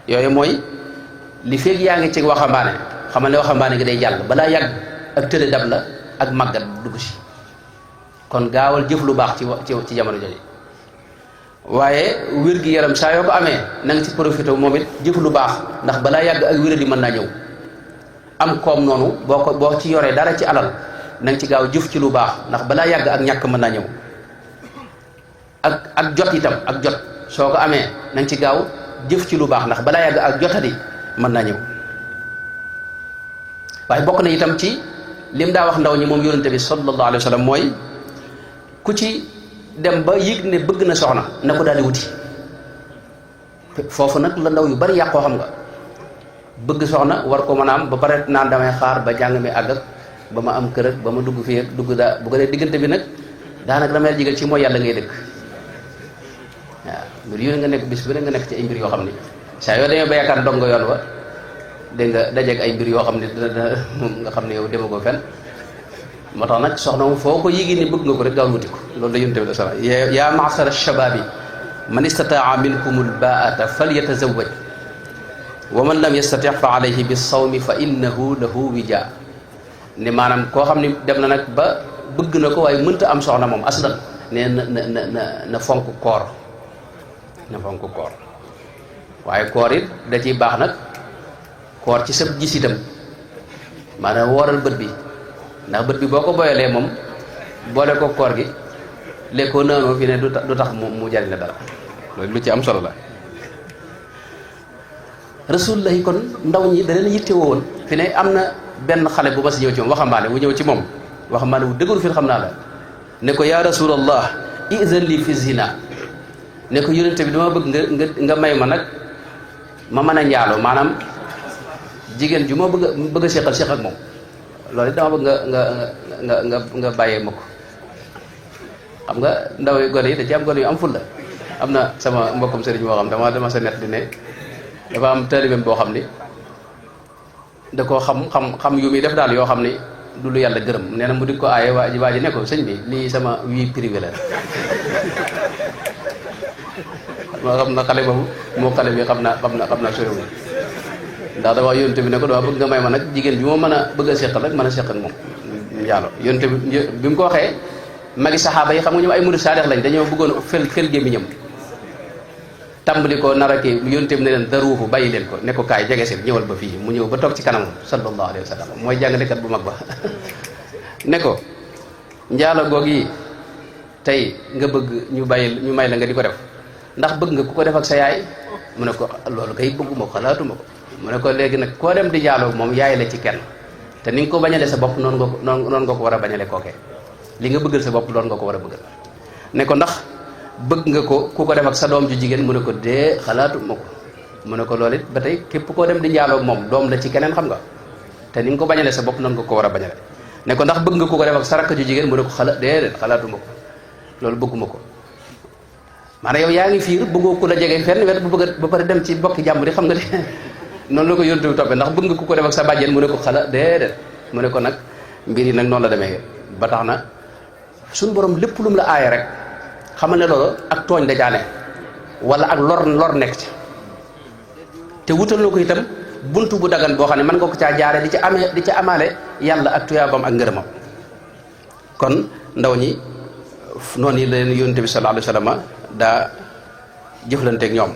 S2: yooyu mooy li feeg yaa ngi ci waxambaane xamal ne waxambaane gi day jàll, balaa yàgg ak tële dab la ak màggat dugg si. kon gaawal jëf lu baax ci jamono jooju. waaye wér gi yaram saa yoo ko amee na nga ci profité moom it jëf lu baax, ndax balaa yàgg ak wér di mën naa ñëw. am koom noonu boo ci yoree dara ci alal na nga ci gaaw jëf ci lu baax, ndax balaa yàgg ak ñàkk mën naa ñëw. ak jot itam ak jot soo ko amee na nga ci gaaw jëf ci lu baax, ndax balaa yàgg ak jotadi mën naa ñëw. waaye bokk na itam ci lim daa wax ndaw ñi moom yonente bi sallallahu alayhi wa sallam mooy ku ci dem ba yëg ne bëgg na soxna na ko daal di wuti. foofu nag la ndaw yu bari yàqoo, xam nga bëgg soxna war ko mën a am ba pare naan damay xaar ba jàng mi àgg ak ba ma am kër ak ba ma dugg fii ak dugg daa bu ko dee diggante bi nag daanaka damay jigal ci mooy yàlla ngay dëkk. waaw mbir yooyu nga nekk bis bu ne nga nekk ci ay mbir yoo xam ni saa yoo demee ba yaakaar dong nga yoon wa dégg nga dajeeg ay mbir yoo xam ne nga xam ne yow demagoo fenn. moo tax nag soxna moom foo ko yéegi ni bëgg nga ko rek gaaw wuti ko. loolu la yonent bi sala yaa ma'shara shababi man istataa minkumul baata falyatazawwaj wa man lam yastati fa alayhi bis-sawmi fa innahu lahu wija. ne maanaam koo xam ne dem na nag ba bëgg na ko waaye mënta am soxna moom aslan ne na fonk koor, na fonk koor. waaye koor it da ciy baax nag koor ci sab gis itam maanaam wooral bët bi, ndax bët bi boo ko boyalee moom boole ko koor gi lekkoo naanoo fi ne du tax mu jariñ la dara. loolu lu ci am solo la. rasulullah kon ndaw ñi da leen yitte woon fi ne am na benn xale bu ma si ñëw ci moom waxambaane wu ñëw ci moom waxambaane wu dëgëru fi xam naa la ne ko yaa rasulallah izan li fi zina, ne ko yonente bi dama bëgg nga may ma nag ma mën a njaaloo, maanaam jigéen ju ma bëgg a séq ak moom. loolu it dama bëgg nga bàyyee ma ko. xam nga ndaw gone yi da ci am gone yu am ful la. am na sama mbokkum sëriñ moo xam dama sa net di ne dafa am taalibeem boo xam ni da koo xam yu muy def daal yoo xam ni du lu yàlla gërëm. nee na mu di ko aaye waa ji ne ko sëñ bi lii sama vie privée la. moo xam na xale boobu moo xale bi xam naa soriwul. ndax dafa yonent bi ne ko dama bëgg nga may ma nag jigéen bi moo mën a bëgg a seqal rek mën a seq ak moom njaalo. yonent bi mu ko waxee magi saxaaba yi xam nga ñoom ay murid saadex lañ, dañoo bëggoon fel gémmiñam tàmbali ko nar a kii. yonent bi ne leen daruufu bàyyi leen ko, ne ko kaay jege si ñëwal ba fii. mu ñëw ba toog ci kanam sallallahu alayhi wa sallam, mooy jàngalekat bu mag ba ne ko njaalo goog yi tey nga bëgg ñu may la nga di ko def, ndax bëgg nga ku ko def ak sa yaay? mu ne ko loolu kay bëgguma ko, xalaatuma ko. mu ne ko léegi nag koo dem di jaaloo moom yaay la ci kenn, te ni nga ko bañale sa bopp noonu nga ko war a bañale kookee. li nga bëggal sa bopp loolu nga ko war a bëggal. ne ko ndax bëgg nga ko ku ko def ak sa doom ju jigéen? mu ne ko dee xalaatuma ko. mu ne ko loolu it ba tey képp koo dem di njaaloo moom doom la ci keneen, xam nga, te ni nga ko bañale sa bopp noonu nga ko war a bañale. ne ko ndax bëgg nga ku ko def ak sa rakk ju jigéen? mu ne ko déedéet xalaatuma ko, loolu bëgguma ko. maanaam yow yaa ngi fiir bëggoo ku la jege fenn wet bu bëgg ba pare dem ci bokki jàmbur yi, xam nga de noonu la ko yontu bi toppee. ndax bëgg nga ku ko def ak sa bàjjen? mu ne ko déedéet. mu ne ko nag mbir yi nag noonu la demee. ba tax na suñu borom lépp lu mu la aaye rek xamal ne loolu ak tooñ da jaane wala ak lor nekk ci. te wutal na ko itam buntu bu dagan boo xam ne mën nga ko caa jaare di ca amaale yàlla ak tuyaabam ak ngërëmam. kon ndaw ñi noonu yi leen yonent bi sallallahu alayhi wa sallam daa jëflanteeg ñoom.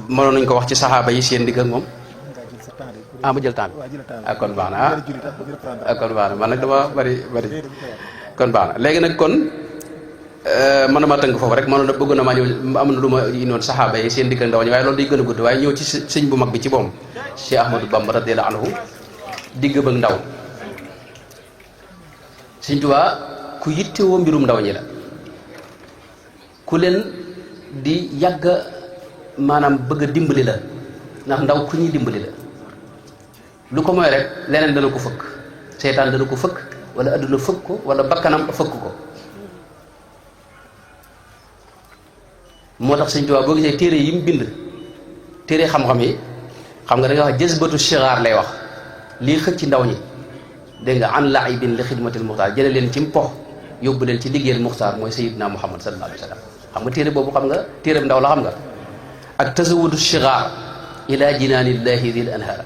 S2: mënoon nañ ko wax ci saxaaba yi seen digg ak moom. ma jël temps bi ak kon baax na ak kon baax na man nag dama bari kon baax na léegi nag kon mën na ma tënk foofu rek mënoon na bëgg na maa ñëw am na lu ma inoon saxaaba yi seen digg ak ndaw ñi, waaye loolu day gën a gudd. waaye ñëw ci sëñ bu mag bi ci boom Cheikh Ahmadou Bamba radiyallahu anhu digg bëgg ndaw. Sëñ Tuubaa ku yittewoo mbirum ndaw ñi la, ku leen di yàgg maanaam bëgg a dimbali la, ndax ndaw ku ñuy dimbali la. lu ko mooy rek leneen dana ko fëkk, seytaan dana ko fëkk, wala adduna fëkk ko, wala bakkanam fëkk ko. moo tax Sëñ Tuubaa boo gisee téere yi mu bind, téere xam-xam yi, xam nga da nga wax jazbatu shigaar lay wax, lii xëcc ndaw ñi, dégg nga an laibin li xidmatil muxtaar, jële leen ci mpox yóbbu leen ci liggéeyal muxtaar mooy sayidna Muhammad sallallahu alayhi wa sallam. xam nga téere boobu xam nga téere ndaw la xam nga, ak tazawudu shigaar ila jinaanillahi dil anhaar,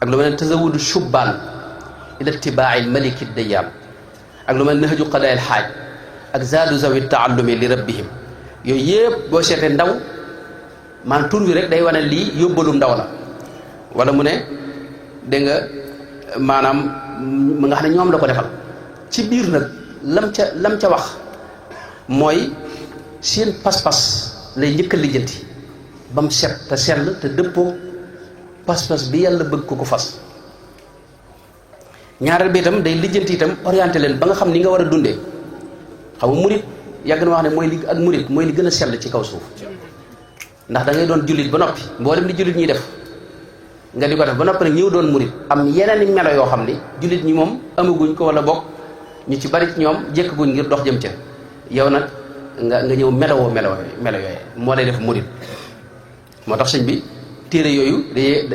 S2: ak lu mel ne tazawudu shubbaan ila itibaa'i maliki dayyaam, ak lu mel ne nahju qadaa'il xaaj, ak zaadu zawi taallumi li rabbihim. yooyu yëpp boo seetee ndaw man tur wi rek day wane lii yóbbalum ndaw la. wala mu ne dégg nga maanaam mu nga xam ne ñoom la ko defal ci biir nag lam ca wax mooy seen pas-pas lay njëkk a lijjanti ba mu set te sell te dëppoo pas-pas bi yàlla bëgg ko fas. ñaareel bi itam day lijjanti itam orienté leen ba nga xam ni nga war a dundee. xam nga murit yàgg na wax ne mooy li ak murit mooy li gën a sell ci kaw suuf, ndax da ngay doon jullit ba noppi mboolem li jullit ñuy def nga di ko def ba noppi nag ñëw doon murit am yeneen i melo yoo xam ni jullit ñi moom amaguñ ko, wala bokk ñu ci bari ci ñoom jékkaguñ ngir dox jëm ca. yow nag nga ñëw melo yooyu moo lay def murit. moo tax sëñ bi téere yooyu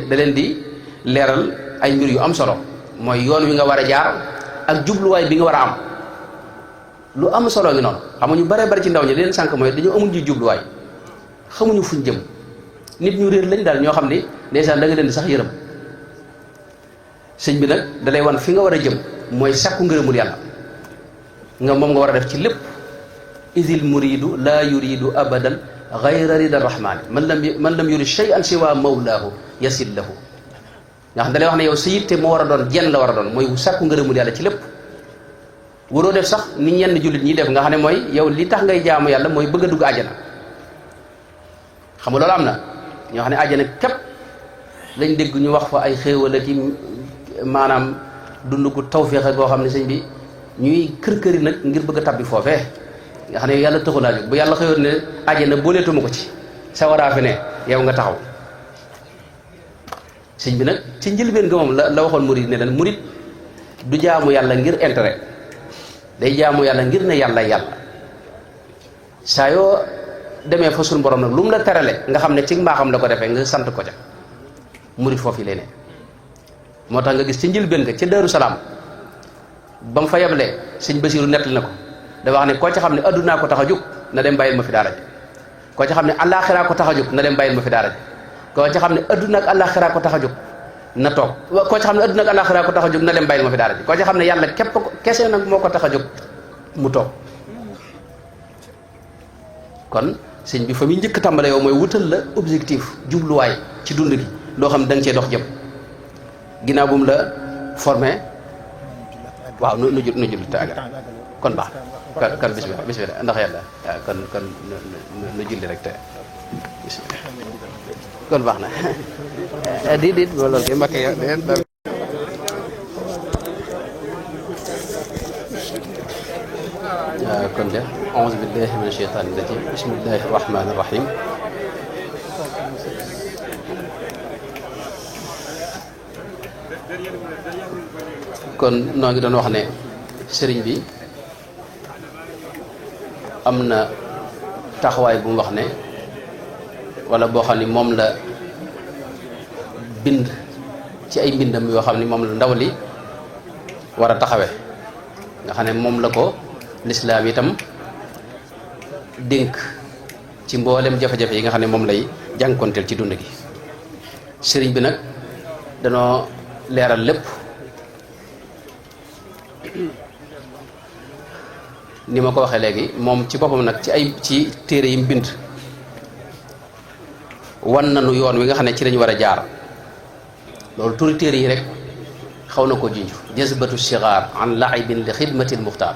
S2: da leen di leeral ay mbir yu am solo, mooy yoon wi nga war a jaar ak jubluwaay bi nga war a am. lu am solo ngi noonu. xam nga ñu bare bari ci ndaw ñi leen sànq mooy dañoo amul ji jubluwaay, xamuñu fuñ jëm, nit ñu réer lañ daal ñoo xam ni ndeysaan da nga leen di sax yërëm. sëñ bi nag da lay wan fi nga war a jëm mooy sàkku ngërëmul yàlla nga moom nga war a def ci lépp. idil muridu laa yuridu abadan gayra rida rahmaani man lam yurid shay'an siwa mawlaahu yasil lahu. nga xam da lay wax ne yow sa yitte moo war a doon jenn la war a doon, mooy sàkku ngërëmul yàlla ci lépp. waroo def sax ni ñenn jullit ñi def nga xam ne mooy yow li tax ngay jaamu yàlla mooy bëgg a dugg àjjana. xam nga loolu am na ñoo xam ne àjjana képp lañ dégg ñu wax fa ay xéewal ak maanaam dund gu tawféex goo xam ne sëñ bi ñuy kër-këri nag ngir bëgg a tabbi foofee nga xam ne yàlla taxul a jóg. bu yàlla xëyoon ne àjjana booleetuma ko ci sawaraa fi ne yow nga taxaw. sëñ bi nag ci njëlbeen nga moom la waxoon murid ne leen murid du jaamu yàlla ngir intérêt, day jaamu yàlla ngir ne yàlla saa yoo demee fa suñu borom nag lu mu la terale nga xam ne ci mbaaxam la ko defee nga sant ko ca. murit foofu yi lay ne. moo tax nga gis ca njëlbéen nga ca Daaru Salaam ba mu fa yeblee sëñ Basiiru nettali na ko da wax ne koo ca xam ne addunaa ko tax a jóg na dem bàyyil ma fi daara ji, koo ca xam ne àllaaxiraa ko tax a jóg na dem bàyyil ma fi daara ji, koo ca xam ne adduna ak àllaaxiraa ko tax a jóg na toog, koo ca xam ne adduna ak àllaaxiraa ko tax a jóg na dem bàyyil ma fi daara ji, koo ca xam ne yàlla képp kese nag moo ko tax a jóg mu toog. kon sëñ bi fa muy njëkk tàmbale yow mooy wutal la objectif jubluwaay ci dund gi loo xam ne da nga cee dox jëm. ginnaaw bu mu la formé waaw nu jul te àggal kon baax kon bismillah ndax yàlla waaw kon nu julli rek te bismillah kon baax na di loolu kay mbakk yow kon de a'uuzu billahi mina shaytaani rajiim bismillahi rahmaani rahiim. kon noo ngi doon wax ne sëriñ bi am na taxawaay bu mu wax ne wala boo xam ni moom la bind ci ay mbindam yoo xam ni moom la ndaw li war a taxawe nga xam ne moom la ko lislaam itam dénk ci mboolem jafe-jafe yi nga xam ne moom lay jànkonteel ci dund gi. sëriñ bi nag danoo leeral lépp ni ma ko waxee léegi moom ci boppam nag ci téere yi mu bind wan nañu yoon wi nga xam ne ci lañu war a jaar. loolu turi téere yi rek xaw na ko junj jazbatu sigaar an laibin li xidmatil muxtaar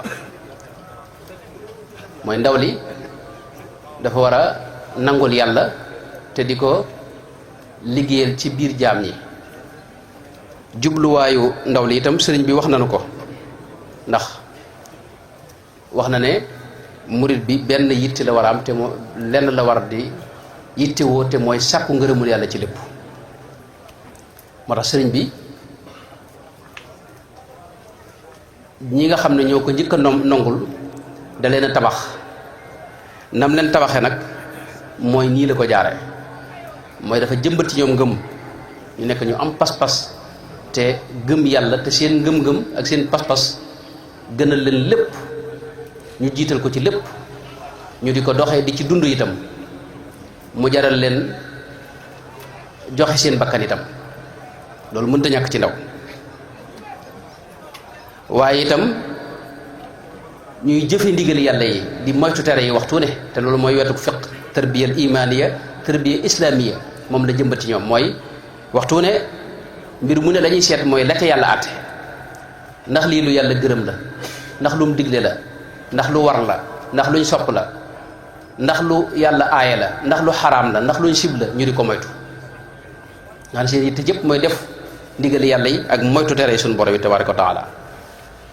S2: mooy ndaw li dafa war a nangul yàlla te di ko liggéeyal ci biir jaam ñi. jubluwaayu ndaw li itam sëriñ bi wax nañu ko ndax wax na ne murit bi benn yitte la war a am te moo lenn la war di yittewoo te mooy sàkku ngërëmul yàlla ci lépp. moo tax sëriñ bi ñi nga xam ne ñoo ko njëkk a nongul da leen a tabax nam leen tabaxee nag mooy nii la ko jaare mooy dafa jëmbat ci ñoom ngëm ñu nekk ñu am pas-pas te gëm yàlla te seen ngëm-ngëm ak seen pas-pas gënal leen lépp ñu jiital ko ci lépp ñu di ko doxee di ci dund itam mu jaral leen joxe seen bakkan itam loolu mënta ñàkk ci ndaw waaye itam ñuy jëfe ndigal yàlla yi di moytu tere yi waxtu ne te loolu mooy wetu fiq tarbiyal imaniya tarbiya islamiya moom la jëmbati ñoom mooy waxtu ne mbir mu ne lañuy seet mooy la ca yàlla àtte ndax lii lu yàlla gërëm la ndax lu mu digle la ndax lu war la ndax luñ sopp la ndax lu yàlla aaye la ndax lu xaraam la ndax luñ sib la ñu di ko moytu nga xam seen yitte jëpp mooy def ndigal yàlla yi ak moytu tere yi suñu borom bi tabaaraka wa taala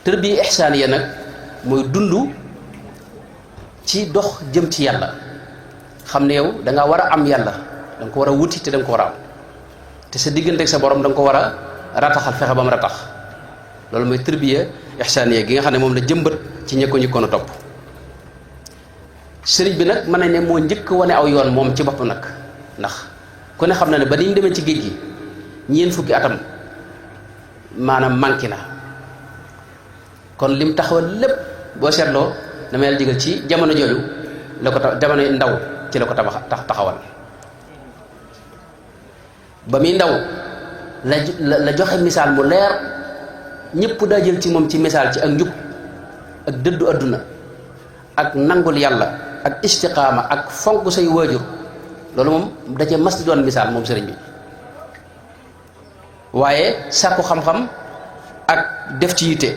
S2: tarbiya ihsaaniya nag mooy dund ci dox jëm ci yàlla xam ne yow da nga war a am yàlla da nga ko war a wuti te da nga ko war a am te sa diggante ak sa borom da nga ko war a rataxal fexe ba mu ratax loolu mooy tarbiya ihsaaniya gi nga xam ne moom la jëmbat ci ñi ko njëkkoon a topp sëriñ bi nag mën nañ ne moo njëkk wane aw yoon moom ci bopp nag ndax ku ne xam na ne ba ni ñu demee ci géej gi ñeent fukki atam maanaam manqué na kon lim taxawal lépp boo seetloo dama yàlla digal ci jamono jooju la ko jamono ndaw ci la ko taxawal ba muy ndaw la joxe misaal mu leer ñëpp daa jël ci moom ci misaal ci ak njub ak dëddu adduna ak nangul yàlla ak istiqaama ak fonk say waajur loolu moom da cee mas di doon misaal moom sëriñ bi waaye sàkku xam-xam ak def ci yitte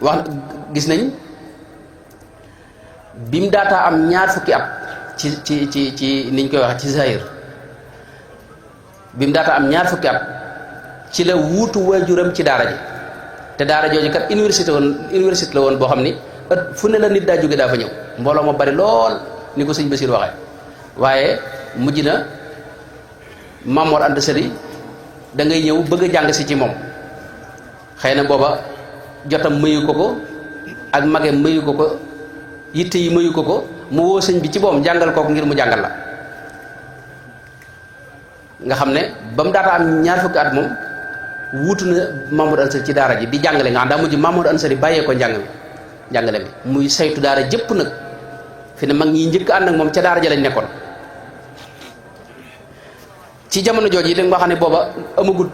S2: wax gis nañ bi mu daataa am ñaar fukki at ci niñ koy waxee ci zahir bi mu daataa am ñaar fukki at ci la wuutu waajuram ci daara ji te daara jooju kat université la woon boo xam ni fu ne la nit daa jóge daa fa ñëw mbooloo ma bari lool ni ko sëñ Basiir waxee waaye mujj na Maam Mor Anta Sali da ngay ñëw bëgg a jàng si ci moom xëy na booba jotam mayu ko ak magem mayu ko yitte yi mayu ko mu woo sëñ bi ci boom jàngal kooku ngir mu jàngal la nga xam ne ba mu daata am ñaar fukki at moom wuutu na Maam Mor Anta Sali ci daara ji di jàngale nga xam daa mujj Maam Mor Anta Sali bàyyee ko njàngale mi muy saytu daara jëpp nag fi ne mag ñi njëkk ànd ak moom ca daara ja lañ nekkoon ci jamono jooju yi da nga xam ne booba amagul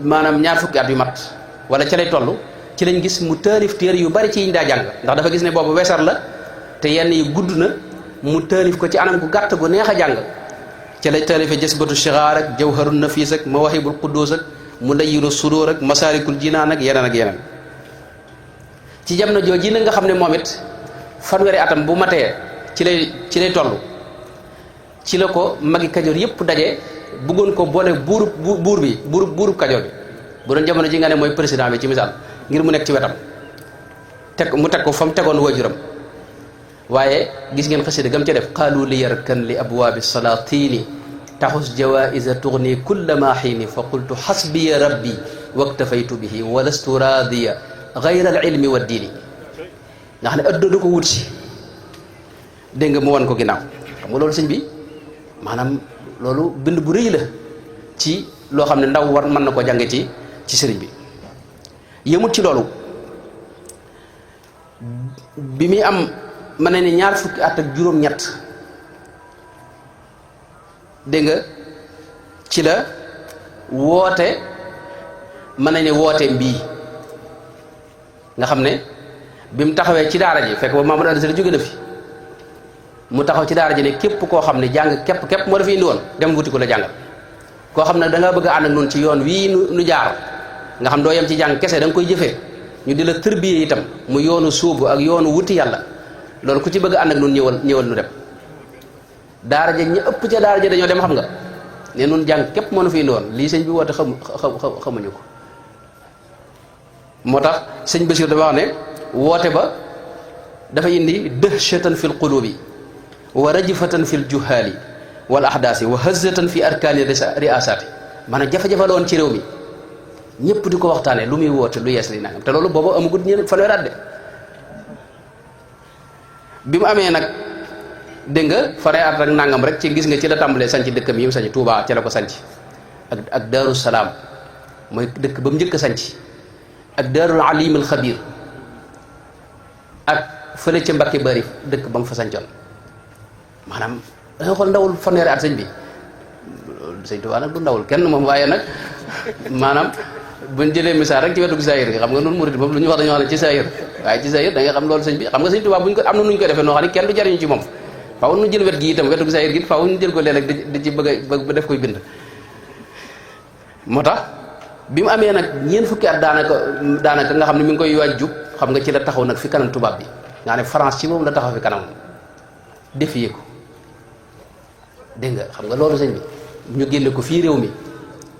S2: maanaam ñaar fukki at yu mat wala ca lay toll ci lañ gis mu taalif téere yu bari ci yiñ daa jàng ndax dafa gis ne booba wesar la te yenn yi gudd na mu taalif ko ci anam gu gàtt gu neex a jàng ca lay taalife jasbatu shigaar ak jawharun nafis ak mawahibul quddus ak mudayyinu sudur ak masaalikul jinaan ak yeneen ci jamono jooju yi nga xam ne moom it fanweeri atam bu matee ci lay toll ci la ko magi kajoor yépp daje bëggoon ko boole buurub kajoor bi bu doon jamono ji nga ne mooy président bi ci misaal ngir mu nekk ci wetam mu teg ko fa mu tegoon waajuram waaye gis ngeen xasida gam ca def qaalu li yarkan li abwaabi salaatini taxus jawaisa tugni kulla ma xiini fa qultu xasbiya rabbi waktafaytu bihi wa lastu raadiya gayra al ilmi wa diini nga xam ne adduna du ko wut si dégg nga mu wan ko ginnaaw xam nga loolu sëñ bi maanaam loolu bind bu rëy la ci loo xam ne ndaw war mën na ko jànge ci sëriñ bi yëmut ci loolu bi muy am mën na ne ñaar fukki at ak juróom-ñett dégg nga ci la woote mën na ne woote mbii nga xam ne bi mu taxawee ci daara ji fekk ba Mamadou Anta Sali jóge na fi mu taxaw ci daara ji ne képp koo xam ne jàng képp moo dafa indi woon dem wuti ko la jàngal koo xam ne da nga bëgg a ànd ak noonu ci yoon wii nu jaar nga xam doo yem ci jàng kese da nga koy jëfee ñu di la tërbiye itam mu yoonu suubu ak yoonu wuti yàlla loolu ku ci bëgg a ànd ak noonu ñëwal nu dem daara ja ñu ëpp ca daara ja dañoo dem xam nga ne nun jàng képp moo na fi indi woon lii sëñ bi woote xamuñu ko moo tax sëñ Basiir dafa wax ne woote ba dafa indi dëhshatan fil qulubi wa rajfatan fil juhaali wal ahdaasi wa hazatan fi arkaani riasaati maanaam jafe-jafe la woon ci réew mi ñëpp di ko waxtaane lu muy woote lu yees li nangam te loolu boobu amagut ñeneen fanweeri at de bi mu amee nag dégg nga fanweeri at ak nangam rek ci gis nga ci la tàmbalee sanc dëkkam yi mu sanc Touba ci la ko sanc ak Daaru Salaam mooy dëkk ba mu njëkk a sanc ak Daarul Alim al Xabir ak fële ca Mbàkke Bari dëkk ba mu fa sancoon maanaam da nga xool ndawul fanweeri at sëñ bi sëñ Tuubaa nag du ndawul kenn moom waaye nag maanaam buñ jëlee misaal rek ci wetu saayir gi xam nga noonu murid moom lu ñu wax dañoo xam ne ci saayir waaye ci saayir da nga xam loolu sëñ bi xam nga sëñ Tuubaa buñ ko am na nuñ koy defee noo xam ne kenn du jariñu ci moom faaw nu jël wet gi itam wetu saayir gi faaw ñu jël ko léeg-léeg di ci bëgg a def koy bind moo tax bi mu amee nag ñeent fukki at daanaka nga xam ne mi ngi koy waaj jub xam nga ci la taxaw nag fi kanam tubaab bi nga ne France ci moom la taxaw fi kanam défier ko dégg nga xam nga loolu sëñ bi ñu génne ko fii réew mi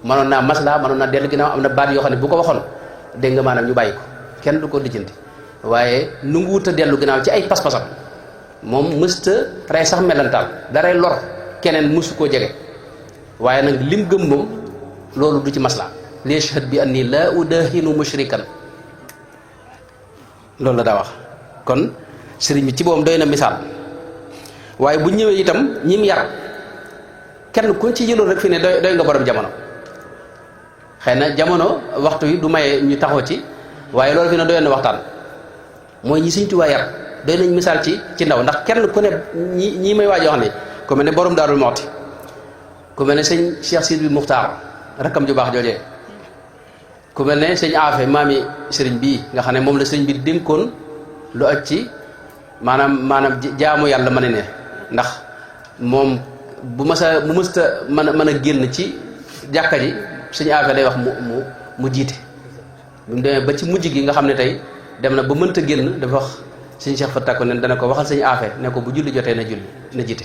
S2: mënoon naa masla mënoon naa dellu ginnaaw am na baat yoo xam ne bu ko waxoon dégg nga maanaam ñu bàyyi ko kenn du ko lijjanti waaye nu ngu wut a dellu ginnaaw ci ay pas-pasam moom mësta rey sax melantaal daray lor keneen mësu koo jege waaye nag lim gëm moom loolu du ci masla liyashhad bi anni laa udahinu mushrikan loolu la daa wax kon sëriñ bi ci boom doy na misaal waaye bu ñëwee itam ñim yar kenn ku ci jëloon rek fi ne doy nga borom jamono xëy na jamono waxtu wi du maye ñu taxaw ci waaye loolu fi ne doyoon na waxtaan mooy ñi Sëriñ Tuubaa yar doy nañ misaal ci ndaw ndax kenn ku ne ñi may waaj wax ne ku mel ne borom Daarul Muxti ku mel ne sëñ Cheikh Sidi Muxtaar rakkam ju baax joojee ku mel ne sëñ Afe maami sëriñ bii nga xam ne moom la sëriñ bi dénkoon lu aj ci maanaam jaamu yàlla mën ne ndax moom bu mësta mën a génn ci jàkka ji sëñ Afe day wax mu jiite bi mu demee ba ci mujj gi nga xam ne tey dem na ba mënta génn dafa wax sëñ Cheikh Fatta ko ne dana ko waxal sëñ Afe ne ko bu julli jotee na jiite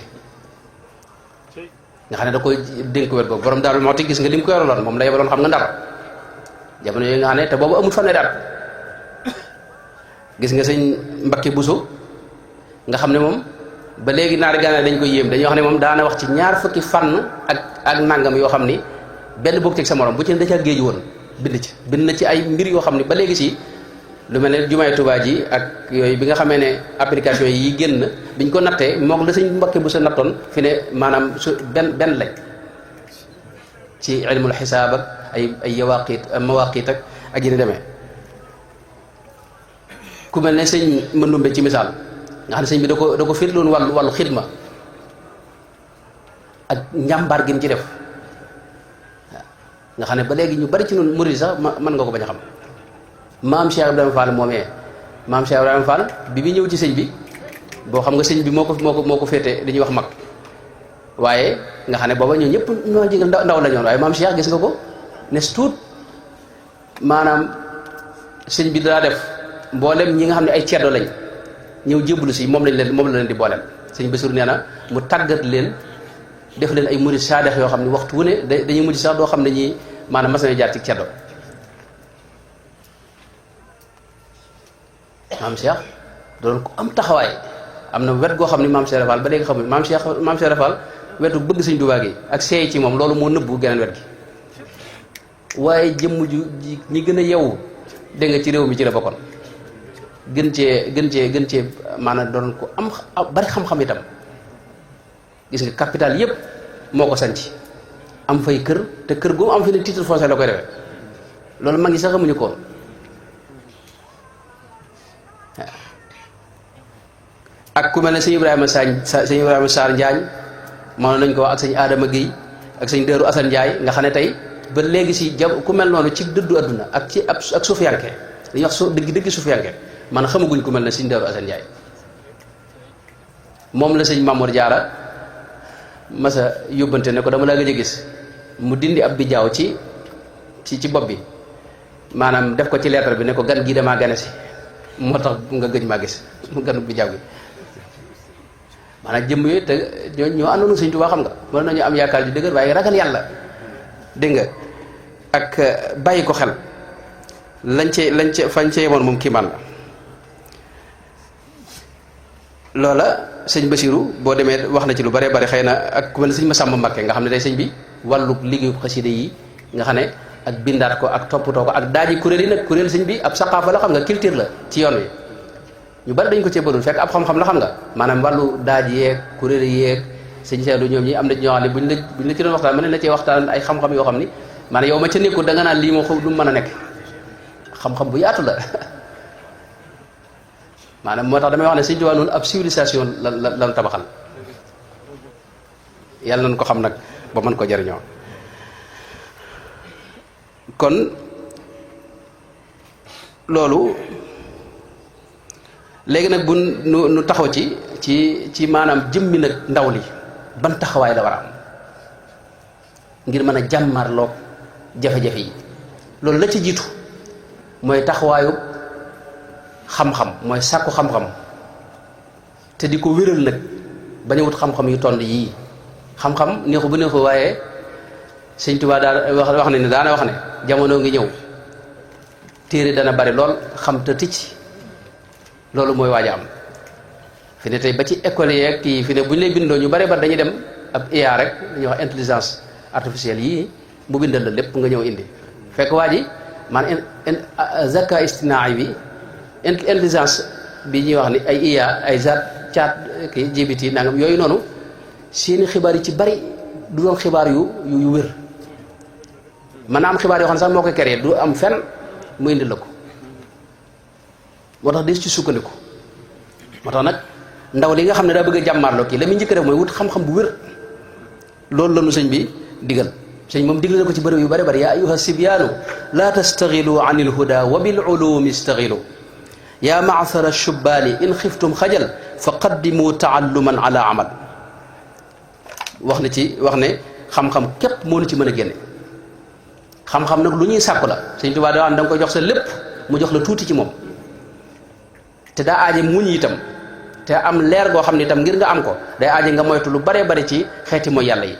S2: nga xam ne da koy dénk wet googu borom Daaru Muxti gis nga li mu ko yoraloon moom la yebaloon xam nga Ndar jamono yooyu nga xam ne te boobu amul fanweeri at gis nga sëñ Mbakke Buso nga xam ne moom ba léegi naari gànnaar dañ koy yéem dañuy wax ne moom daana wax ci ñaar fukki fànn ak nangam yoo xam ni benn bokk ci sa morom bu ci ne da caa géeju woon bind na ci ay mbir yoo xam ne ba léegi si lu mel ne jumaay Tuubaa ji ak yooyu bi nga xamee ne application yi génn biñ ko nattee moom la sëñ Mbakke Buso nattoon fi ne maanaam benn lañ ci ilmul xisaab ak ay mawaqit ak yi ni demee ku mel ne sëñ Mandumbe ci misaal nga xam ne sëñ bi da ko féetloon wàllu xidma ak njàmbaar gi ci def nga xam ne ba léegi ñu bari ci noonu murid sax mën nga ko bañ a xam maam Cheikh Ibrahima Fall moomee maam Cheikh Ibrahima Fall bi muy ñëw ci sëñ bi boo xam nga sëñ bi moo ko féete li ñuy wax mag waaye nga xam ne booba ñoo ñëpp ñoo jégal ndaw la ñoon waaye maam Cheikh gis nga ko nes tuut maanaam sëñ bi daa def mboolem ñi nga xam ne ay ceddo lañ ñëw jébbalu si moom la leen di boolem sëñ Bassirou nee na mu tàggat leen def leen ay murid saadex yoo xam ne waxtu wu ne dañuy mujj sax doo xam ne ñi maanaam mas nañu jaar ci ceddo maam Cheikh doon ko am taxawaay am na wet goo xam ne maam Cheikh Fall ba léegi xamuñ maam Cheikh Fall wetu bëgg Sëñ Tuubaa gi ak seey ci moom loolu moo nëbbu geneen wet gi waaye jëmm ju ñi gën a yeewu dégg nga ci réew mi ci la bokkoon gën cee maanaam doon ko am bari xam-xam itam gis nga capital yépp moo ko sanc am fay kër te kër gu mu am fi ne titre foncier la koy defee loolu mag ñi sax xamuñu ko ak ku mel ne sëñ Ibrahima Sarr Njaañ mënoon nañ ko wax ak sëñ Adama Guèye ak sëñ Dëru Assane Ndiaye nga xam ne tey ba léegi si ku mel noonu ci dëddu adduna ak ci ak suufiyanke li ñuy wax dëgg suufiyanke man xamaguñ ku mel ne sëñ Dëru Assane Ndiaye moom la sëñ Mamour Diarra masa yóbbante ne ko dama laa gëj a gis mu dindi ab bijaaw ci bopp bi maanaam def ko ci lettre bi ne ko gan gii damaa gane si moo tax nga gëj maa gis mu ganu bijaaw gi maanaam jëmm yooyu te ñoo àndoon Sëñ Tuubaa xam nga mën nañu am yaakaar ju dëgër waaye ragal yàlla dégg nga ak bàyyi ko xel lañ ca fañ ca yemoon moom kiimaan la loola sëñ Basiru boo demee wax na ci lu bare bari xëy na ak ku mel ne sëñ Masamba Mbakke nga xam ne day sëñ bi wàllu liggéeyu xasida yi nga xam ne ak bindaat ko ak toppatoo ko ak daaji kuréel yi nag kuréel sëñ bi ab saqaafa la xam nga culture la ci yoon wi ñu bari dañ ko cee bëggoon fekk ab xam-xam la xam nga maanaam wàllu daaj yeeg kuréel yeeg sëñ Seydou ñoom ñi am na ñoo xam ne buñ la ci doon waxtaan mën na cee waxtaan ay xam-xam yoo xam ni maanaam yow ma ca nekkul da nga naan lii moo xaw du mën a nekk xam-xam bu yaatu la maanaam moo tax damay wax ne sëñ Tuubaa noonu ab civilisation la tabaxal yàlla nañ ko xam nag ba mën ko jariñoo kon loolu léegi nag bu nu taxaw ci maanaam jëmmi nag ndaw li ban taxawaay la war a am ngir mën a jàmmarloog jafe-jafe yi loolu la ci jiitu mooy taxawaayu xam-xam mooy sàkku xam-xam te di ko wéral nag bañ a wut xam-xam yu tond yii xam-xam neexu bu neexu waaye sëñ Tuubaa daa wax ne daana wax ne jamono ngi ñëw téere dana bari lool xam te ticc loolu mooy waaj a am fi ne tey ba ci école yeeg kii fi ne bu ñu lay bindoo ñu bare bari dañuy dem ab IA rek dañuy wax intelligence artificielle yii mu bindal la lépp nga ñëw indi fekk waa ji man zaka istinaay bi intelligence bi ñuy wax ni ay IA ay chat kii GPT nangam yooyu noonu seeni xibaar yi ci bari du doon xibaar yu wér mën naa am xibaar yoo xam ne sax moo koy créé du am fenn mu indi la ko moo tax des ci sukkandiku moo tax nag ndaw li nga xam ne daa bëgg a jàmmaarloo kii la muy njëkk def mooy wut xam-xam bu wér loolu la nu sëñ bi digal sëñ moom digal na ko ci bërëb yu bari bari yaa ayuha sibyaanu laa tastaxilu an il huda wa bil ulumi istaxilu yaa maasara shubbaani in xiftum xajal fa qaddimu taalluman ala amal wax ne xam-xam képp moo nu ci mën a génne xam-xam nag lu ñuy sàkku la sëñ Tuubaa da nga koy jox sa lépp mu jox la tuuti ci moom te daa aaje muñ itam te am leer goo xam ne itam ngir nga am ko day aaje nga moytu lu bare bari ci xeeti mooy yàlla yi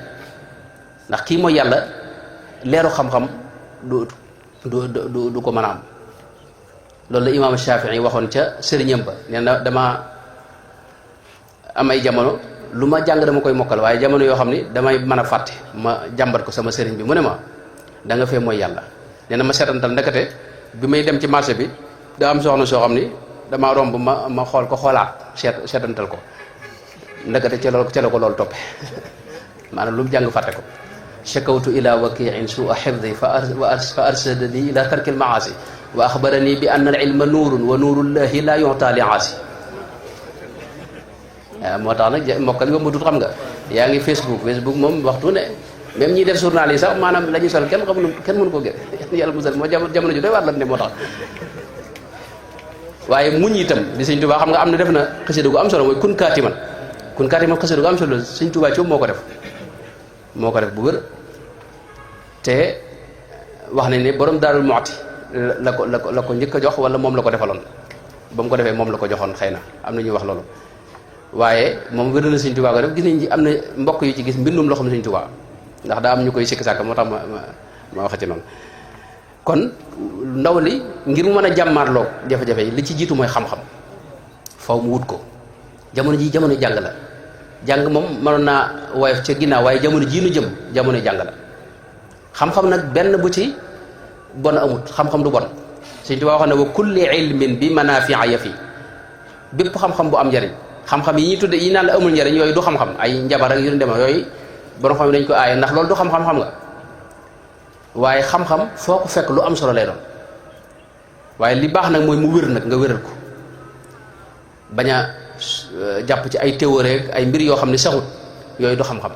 S2: ndax kii mooy yàlla leeru xam-xam du ko mën a am loolu la imaam Shafii waxoon ca sëriñam ba nee na dama am ay jamono lu ma jàng dama koy mokkal waaye jamono yoo xam ni damay mën a fàtte ma jàmbat ko sama sëriñ bi mu ne ma da nga fee mooy yàlla nee na ma seetantal ndekete bi may dem ci marché bi daa am soxna soo xam ni damaa romb ma xool ko xoolaat seetantal ko ndekete ca la ko loolu toppe maanaam lu mu jàng fàtte ko shakawtu ila wakiin suu xifdi fa arsadani ila tarki almaasi wa axbarani bi anna al ilma nuurun wa nuurullahi la yuta li aasi waaw moo tax nag mokkal yombatut xam nga yaa ngi Facebook moom waxtu ne même ñiy def journal yi sax maanaam la ñuy sol kenn mënu ko gën yàlla musal moo jamono ju doy war la ne moo tax waaye muñ itam di sëñ Tuubaa xam nga am na def na xasida gu am solo mooy kun kaatiman xasida gu am solo sëñ Tuubaa ci moo ko def bu wér te wax nañ ne borom Daarul Muxti la ko njëkk a jox wala moom la ko defaloon ba mu ko defee moom la ko joxoon xëy na am na ñuy wax loolu waaye moom wér na sëñ Tuubaa ko def gis nañ am na mbokk yu ci gis mbindum loxoom sëñ Tuubaa ndax daa am ñu koy sikk sàkk moo tax ma waxe ci noonu kon ndaw li ngir mu mën a jàmmaarloo jafe-jafe yi li ci jiitu mooy xam-xam faw mu wut ko jamono ji jamono jàng la jàng moom mënoon naa woyof ca ginnaaw waaye jamono jii nu jëm jamono jàng la xam-xam nag benn bu ci bon amut xam-xam du bon Sëñ Tuubaa wax ne wa kulli ilmin bi manafia yafi bépp xam-xam bu am njariñ xam-xam yi ñuy tudde yi naan la amul njariñ yooyu du xam-xam ay njabar ak yu ñu dema yooyu borom xam dañ ko aaye ndax loolu du xam-xam xam nga waaye xam-xam foo ko fekk lu am solo lay doon waaye li baax nag mooy mu wér nag nga wéral ko bañ a jàpp ci ay théorie ak ay mbir yoo xam ne saxut yooyu du xam-xam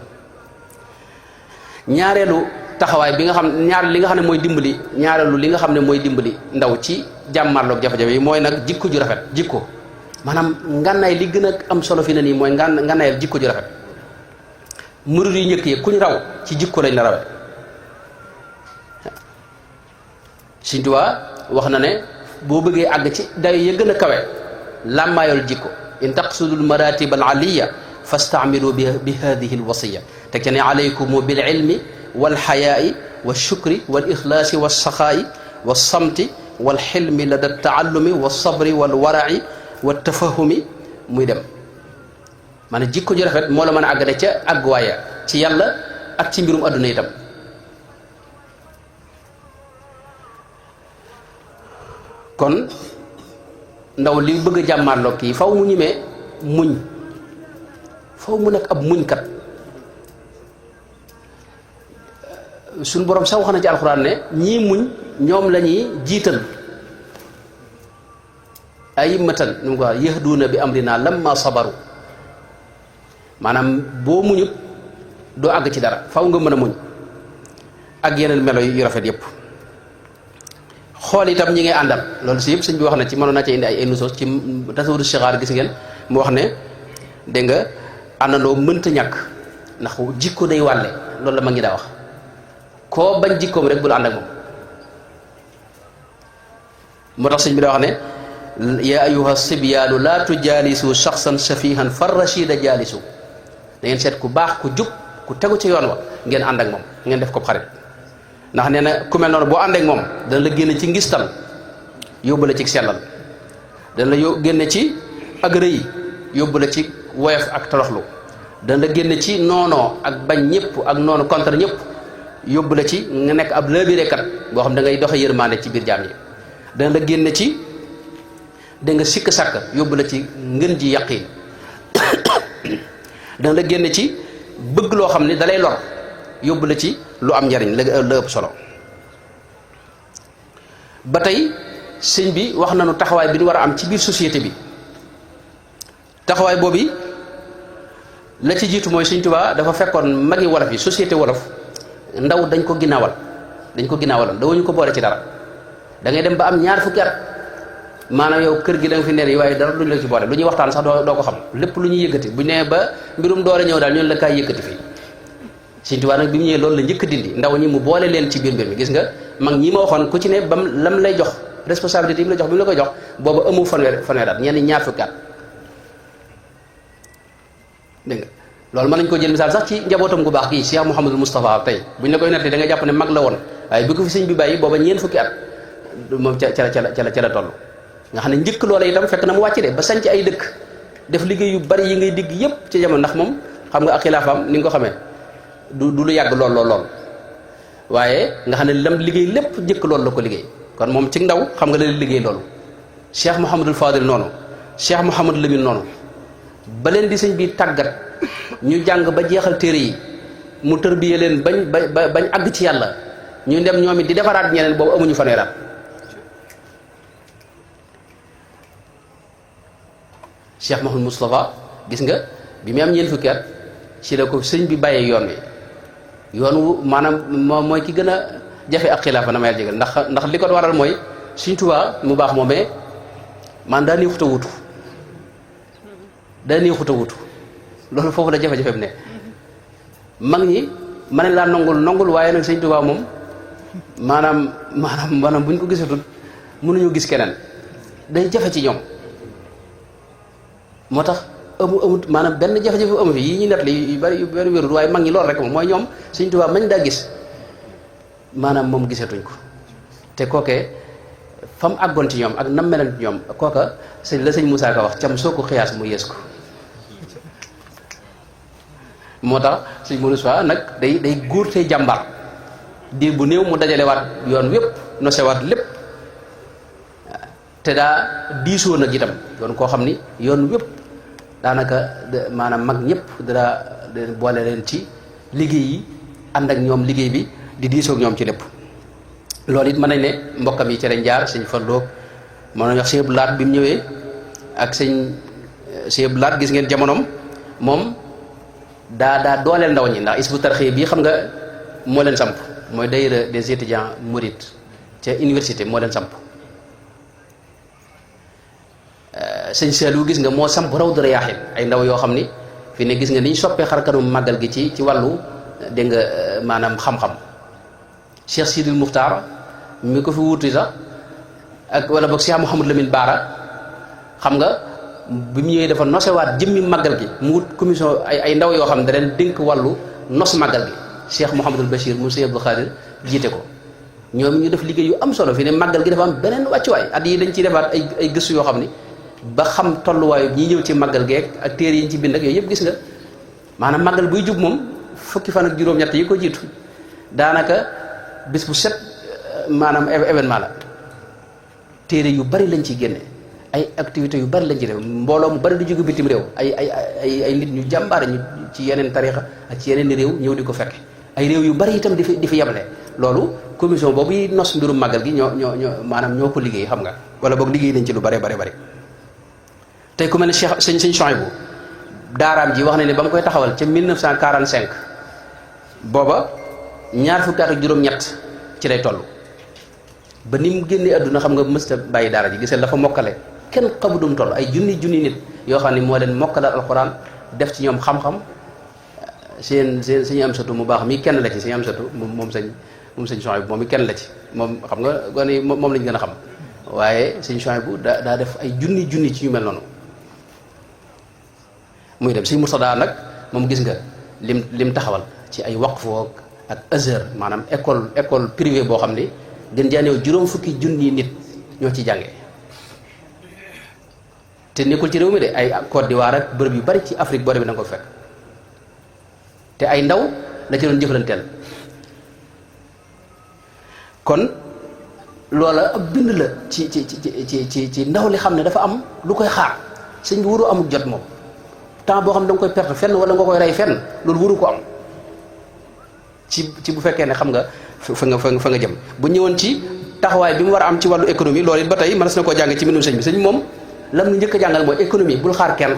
S2: ñaareelu taxawaay bi nga xam li nga xam ne mooy dimbali ñaareelu li nga xam ne mooy dimbali ndaw ci jàmmarloog jafe-jafe yi mooy nag jikko ju rafet jikko maanaam ngànnaay li gën a am solo fi ne nii mooy ngànnaayal jikko ju rafet murid yu njëkk yi kuñ raw ci jikko lañ la rawee Sëñ Tuubaa wax na ne boo bëggee àgg ci dayo ya gën a kawe làmmaayol jikko in taqsudul maratib al aliya fastaamilu bi hadihi al wasiya teg ca ne alaykum bil ilmi wal xayaai wal shukri wal ixlaasi wal saxaayi wal samti wal xilmi lada taallumi wal sabri wal waraci wal tafahumi muy dem maanaam jikko ju rafet moo la mën a àggale ca àgguwaaya ci yàlla ak ci mbirum adduna itam. kon ndaw li bëgg a jàmmaarloo kii faw mu ñimee muñ, faw mu nekk ab muñkat. suñ borom sax wax na ci alxuraan ne ñii muñ ñoom la ñuy jiital a'immatan nu mu ko wax yahduuna bi amrina lamma sabaru. maanaam boo muñut doo àgg ci dara, faw nga mën a muñ ak yeneen melo yu rafet yépp. xool itam ñi ngay àndal loolu si yëpp sëñ bi wax na ci, mënoon naa ci indi ay nusoos ci tasawudu sixaar gis ngeen mu wax ne dégg nga àndandoo mënta ñàkk ndax jikko day wàlle, loolu la ma ngi daa wax. koo bañ jikkoom rek bul ànd ak moom. moo tax sëñ bi daa wax ne yaa ayuha sibyaanu laa tujaalisu shaxsan safihan far rachida jaalisu. da ngeen seet ku baax ku jub ku tegu ci yoon wa ngeen ànd ak moom, ngeen def ko xarit. ndax nee na ku mel noonu boo ànd ak moom dana la génne ci ngistal yóbbu la ci sellal, dana la génne ci ak rëy yóbbu la ci woyof ak toroxlu, dana la génne ci noonoo ak bañ ñëpp ak noonu contre ñëpp yóbbu la ci nga nekk ab laabirekat boo xam da ngay doxe yërmaande ci biir jaam yi. dana la génne ci da nga sikk sàkk yóbbu la ci ngën ji yaqiin dana la génne ci bëgg loo xam ne dalay lor yóbbu la ci lu am njariñ la ëpp solo. ba tey sëñ bi wax nañu taxawaay bi ñu war a am ci biir société bi. taxawaay boobu la ci jiitu mooy Sëñ Tuubaa dafa fekkoon magi wolof yi société wolof ndaw dañ ko ginnaawaloon dawuñu ko boole ci dara. da ngay dem ba am ñaar fukki at maanaam yow kër gi da nga fi ner yi waaye dara duñ la ci boole, lu ñuy waxtaan sax doo ko xam, lépp lu ñuy yëkkati bu nee ba mbirum doole ñëw daal ñoon la kaay yëkkati fii. Sëñ Tuubaa nag bi mu ñëwee loolu la njëkk dindi, ndaw ñi mu boole leen ci biir mbir mi. gis nga mag ñi ma waxoon ku ci ne bam lam lay jox responsabilité yi mu la jox bi mu la koy jox booba amu fanweer at ñenn ñaar fukki at. dégg nga loolu mën nañu ko jël misaal sax ci njabootam gu baax gii Cheikh Mouhamadul Moustapha tey buñ la koy nettali da nga jàpp ne mag la woon, waaye bi ko fi sëñ bi bàyyi booba ñeent fukki at moom ca la toll. nga xam ne njëkk loola itam fekk na mu wàcc de ba sanc ay dëkk def liggéey yu bari yi ngay digg yépp ci jamono, ndax moom xam nga ak xilaafaam ni nga ko xamee du lu yàgg lool waaye nga xam ne lam liggéey lépp njëkk loolu la ko liggéey. kon moom ci ndaw xam nga la liggéey loolu. Cheikh Mouhamadul Fadil noonu, Cheikh Mouhamadul Lamine noonu, ba leen di sëñ bi tàggat ñu jàng ba jeexal téere yi mu tërbiye leen bañ àgg ci yàlla ñu dem ñoom it di defaraat ñeneen boobu amuñu fanweeraat. Cheikh Mouhamadou Moustapha gis nga bi mu am ñeent fukki at ci la ko sëñ bi bàyyee yoon wi, yoon wu maanaam moom mooy ki gën a jafe ak xilaafa na ma yàlla jégal ndax li ko waral mooy Sëñ Tuubaa mu baax moomee man daa neexut a wutu loolu foofu la jafe-jafe bi ne. mag ñi ma ne laa nongul waaye nag Sëñ Tuubaa moom maanaam bu ñu ko gisatul mënuñu gis keneen, day jafe ci ñoom. moo tax amut maanaam benn jafe-jafe amu fi yi ñuy net li yu bari wérul, waaye mag ñi loolu rek moom mooy ñoom Sëñ Tuubaa mañ daa gis maanaam moom gisatuñ ko. te kookee fa mu àggoon ci ñoom ak nam meloon ci ñoom kooka sëñ Moussa Ka wax cam soo ko xiyaas mu yées ko. moo tax sëñ Moussa nag day góor tey jàmbar diir bu néew mu dajalewaat yoon wépp nosewaat lépp te daa diisoo nag itam doon koo xam ni yoon wépp daanaka maanaam mag ñëpp daa boole leen ci liggéey yi ànd ak ñoom liggéey bi di diisoo ak ñoom ci lépp. loolu it mën nañ ne mbokkam yi ci lañ jaar sëñ Falloog mën nañ wax sëñ Abdou Lahat bi mu ñëwee ak sëñ Abdou Lahat gis ngeen jamonoom moom daa dooleel ndaw ñi, ndax Hizbut Tarqiyyah bii xam nga moo leen samp, mooy daayira des étudiants mourides ca université moo leen samp. sëñ Saliou gis nga moo samp Rawdu Rayaahiin ay ndaw yoo xam ni fi ne gis nga ni ñu soppee xarkanum màggal gi ci wàllu dégg nga maanaam xam-xam. Cheikh Sidil Muxtaar mi ko fi wuuti sax ak wala boog Cheikh Mouhamadou Lamine Baara xam nga bi mu ñëwee dafa nosewaat jëmmi màggal gi mu wut commission ay ndaw yoo xam ne da leen dénk wàllu nos màggal gi. Cheikh Mouhamadul Bachir mu Cheikh Abdou Khadir jiite ko ñoom ñu def liggéey yu am solo fi ne màggal gi dafa am beneen wàccuwaay at yi dañ ciy defaat ay gëstu yoo xam ni ba xam tolluwaayu ñi ñëw ci màggal geek ak téere yi ñu ci bind ak yooyu yëpp gis nga maanaam màggal buy jub moom fukki fan ak juróom-ñett yi ko jiitu daanaka bis bu set maanaam événement la téere yu bari lañ ci génne ay activités yu bari lañ ci def mbooloo mu bari du jóge bitim réew ay nit ñu jàmbaare ñu ci yeneen tarixa ak ci yeneen réew ñëw di ko fekke ay réew yu bari itam di fi yemale loolu commission boobu yi nos mbirum màggal gi ñoo maanaam ñoo ko liggéey xam nga wala boog liggéey nañ ci lu bari tey ku mel ne Cheikh sëñ Souhaïbou daaraam ji wax na ne ba mu koy taxawal ca 1945 booba ñaar fukki at ak juróom-ñett ci lay toll ba ni mu génnee àdduna xam nga mësta bàyyi daara ji gisal dafa mokkale kenn xamudum toll ay junni nit yoo xam ne moo leen mokkalal alxuraan def ci ñoom xam-xam seen suñu am satu mu baax mi kenn la ci suñu am satu moom sëñ Souhaïbou moom mi kenn la ci moom xam nga gone moom lañ gën a xam waaye sëñ Souhaïbou daa def ay junni ci ñu mel noonu muy dem sëñ Murtada nag moom gis nga lim taxawal ci ay waqf ak Azhar maanaam école privée boo xam ni gën jaaneew juróom fukki junni nit ñoo ci jànge te nekkul ci réew mi de ay Côte d'Ivoire ak bërëb yu bari ci Afrique boo demee da nga ko fekk te ay ndaw la ci doon jëflanteel kon loola ab bind la ci ndaw li xam ne dafa am lu koy xaar sëñ bi waru amul jot moom temps boo xam ne da nga koy perte fenn wala nga koy rey fenn loolu waru ko am ci bu fekkee ne xam nga fa nga jëm bu ñëwoon ci taxawaay bi mu war a am ci wàllu économie loolu it ba tey mënees na koo jàng ci mbindum sëñ bi sëñ moom lam nu njëkk a jàngal mooy économie bul xaar kenn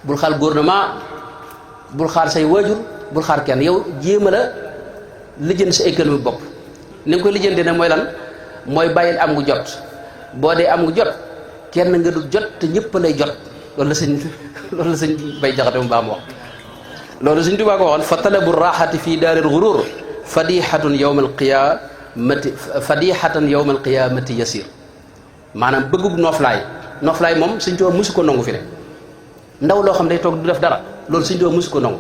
S2: bul xaar gouvernement bul xaar say waajur bul xaar kenn yow jéem a la lijjanti sa économie bopp ni nga koy lijjantee nag mooy lan mooy bàyyil am ngu jot boo dee am ngu jot kenn nga dul jot te ñëpp lay jot loolu la sëñ bay jaxate mu baax mu wax loolu sëñ Tuubaa ko waxoon fa talabu raxati fii daaril gurur fadixatan yowma alqiyamati yasir maanaam bëggub nooflaay moom sëñ Tuubaa musu ko nangu fi ne ndaw loo xam day toog du def dara loolu sëñ Tuubaa musu ko nangu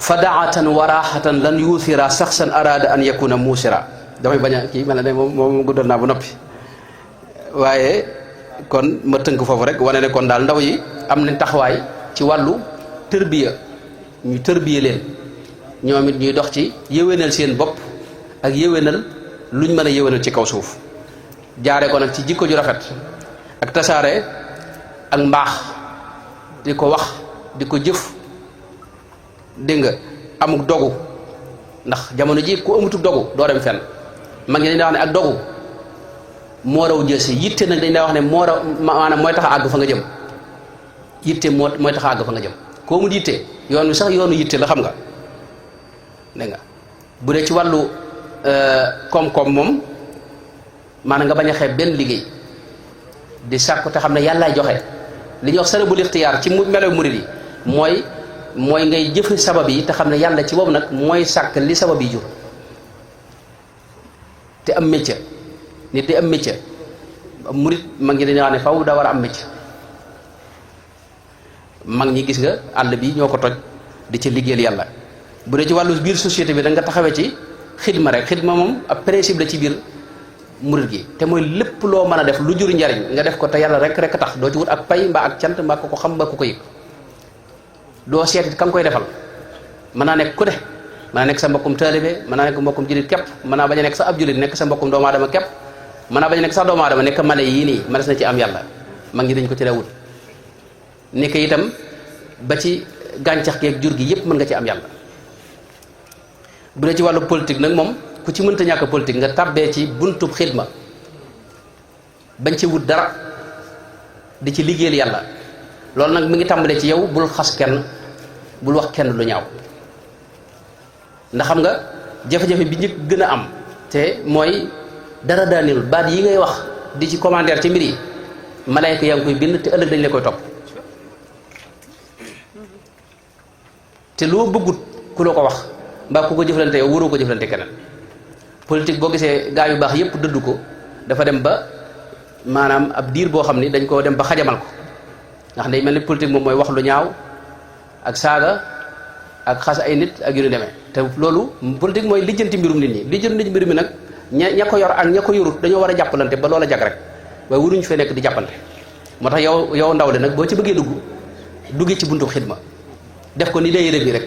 S2: fadaatan wa raxatan lan yuuthira saxsan arada an yakuna muusira damay bañ a kii mel ne moom guddal naa bu noppi waaye kon ma tënk foofu rek wane ne kon daal ndaw yi am nañ taxawaay ci wàllu tërbiya ñu tërbiya leen ñoom it ñuy dox ci yéwénal seen bopp ak yéwénal luñ mën a yéwénal ci kaw suuf jaare ko nag ci jikko ju rafet ak tasaare ak mbaax di ko wax di ko jëf dégg nga amuk dogu ndax jamono ji ku amutuk dogu doo dem fenn mag ñi dañ daa wax ne ak dogu moo raw jësi yitte nag dañ daa wax ne moo raw maanaam mooy tax a àgg fa nga jëm yitte mooy tax a àgg fa nga jëm koo mu yitte yoon wi sax yoonu yitte la xam nga dégg nga bu dee ci wàllu koom-koom moom maanaam nga bañ a xeeb benn liggéey di sàkku te xam ne yàllaay joxe li ñuy wax salabul ixtiyaar ci melo murid yi mooy ngay jëfe sabab yi te xam ne yàlla ci boobu nag mooy sàkk li sabab yi jur te am métier nit di am métier murid mag ñi dañuy wax ne faw daa war a am métier mag ñi gis nga àll bi ñoo ko toj di ci liggéeyal yàlla bu dee ci wàllu biir société bi da nga taxawee ci xidma rek xidma moom ab principe la ci biir murid gi te mooy lépp loo mën a def lu jur njariñ nga def ko te yàlla rek tax doo ci wut ak pay mbaa ak cant mbaa ko xam mbaa ko yëg doo seetit ka nga koy defal mën naa nekk ku ne mën naa nekk sa mbokkum taalibe mën naa nekk mbokkum julit képp mën naa bañ a nekk sa ab julit nekk sa mbokkum doomu aadama képp mën naa bañ a nekk sax doomu aadama nekk male yii nii mënees na ci am yàlla mag ñi dañ ko ci wut nekk itam ba ci gàncax gi ak jur gi yépp mën nga ci am yàlla bu dee ci wàllu politique nag moom ku ci mënta ñàkk politique nga tàbbee ci buntub xidma bañ ci wut dara di ci liggéeyal yàlla loolu nag mi ngi tàmbalee ci yow bul xas kenn bul wax kenn lu ñaaw ndax xam nga jafe-jafe bi njëkk gën a am te mooy dara daanil baat yi ngay wax di ci commentaire ci mbir yi malayka yaa ngi koy bind te ëllëg dañ la koy topp te loo bëggut ku la ko wax mbaa ku ko jëflante yow waroo ko jëflante keneen politique boo gisee gaa yu baax yépp dëddu ko dafa dem ba maanaam ab diir boo xam ni dañ koo dem ba xajamal ko ndax day mel ni politique moom mooy wax lu ñaaw ak saaga ak xas ay nit ak yu ñu demee te loolu politique mooy lijjanti mbirum nit ñi lijjanti mbir mi nag ña ko yor ak ña ko yorut dañoo war a jàppalante ba loola jag rek waaye waruñu fee nekk di jàppante moo tax yow ndaw le nag boo ci bëggee duggi ci buntu xidma def ko ni daayira bi rek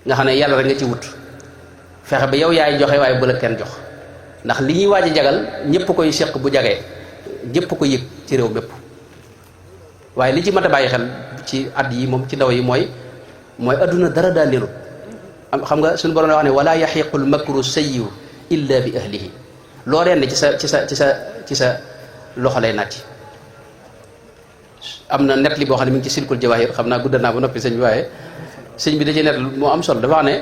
S2: nga xam ne yàlla rek nga ci wut fexe ba yow yaay joxe waaye bu la kenn jox ndax li ñuy waaj a jagal ñëpp koy seq bu jagee ñëpp ko yëg ci réew mépp waaye li ci mat a bàyyi xel ci at yi moom ci ndaw yi mooy adduna dara daa leerul xam nga suñu borom wax ne wala yaxiqul makru sayyi'u illa bi ahlihi loo rend ci sa loxo lay nàcc am na net li boo xam ne mi ngi ci silkul jawahir xam naa guddal naa ba noppi sëñ bi waaye sëñ bi da ci net moo am solo dafa wax ne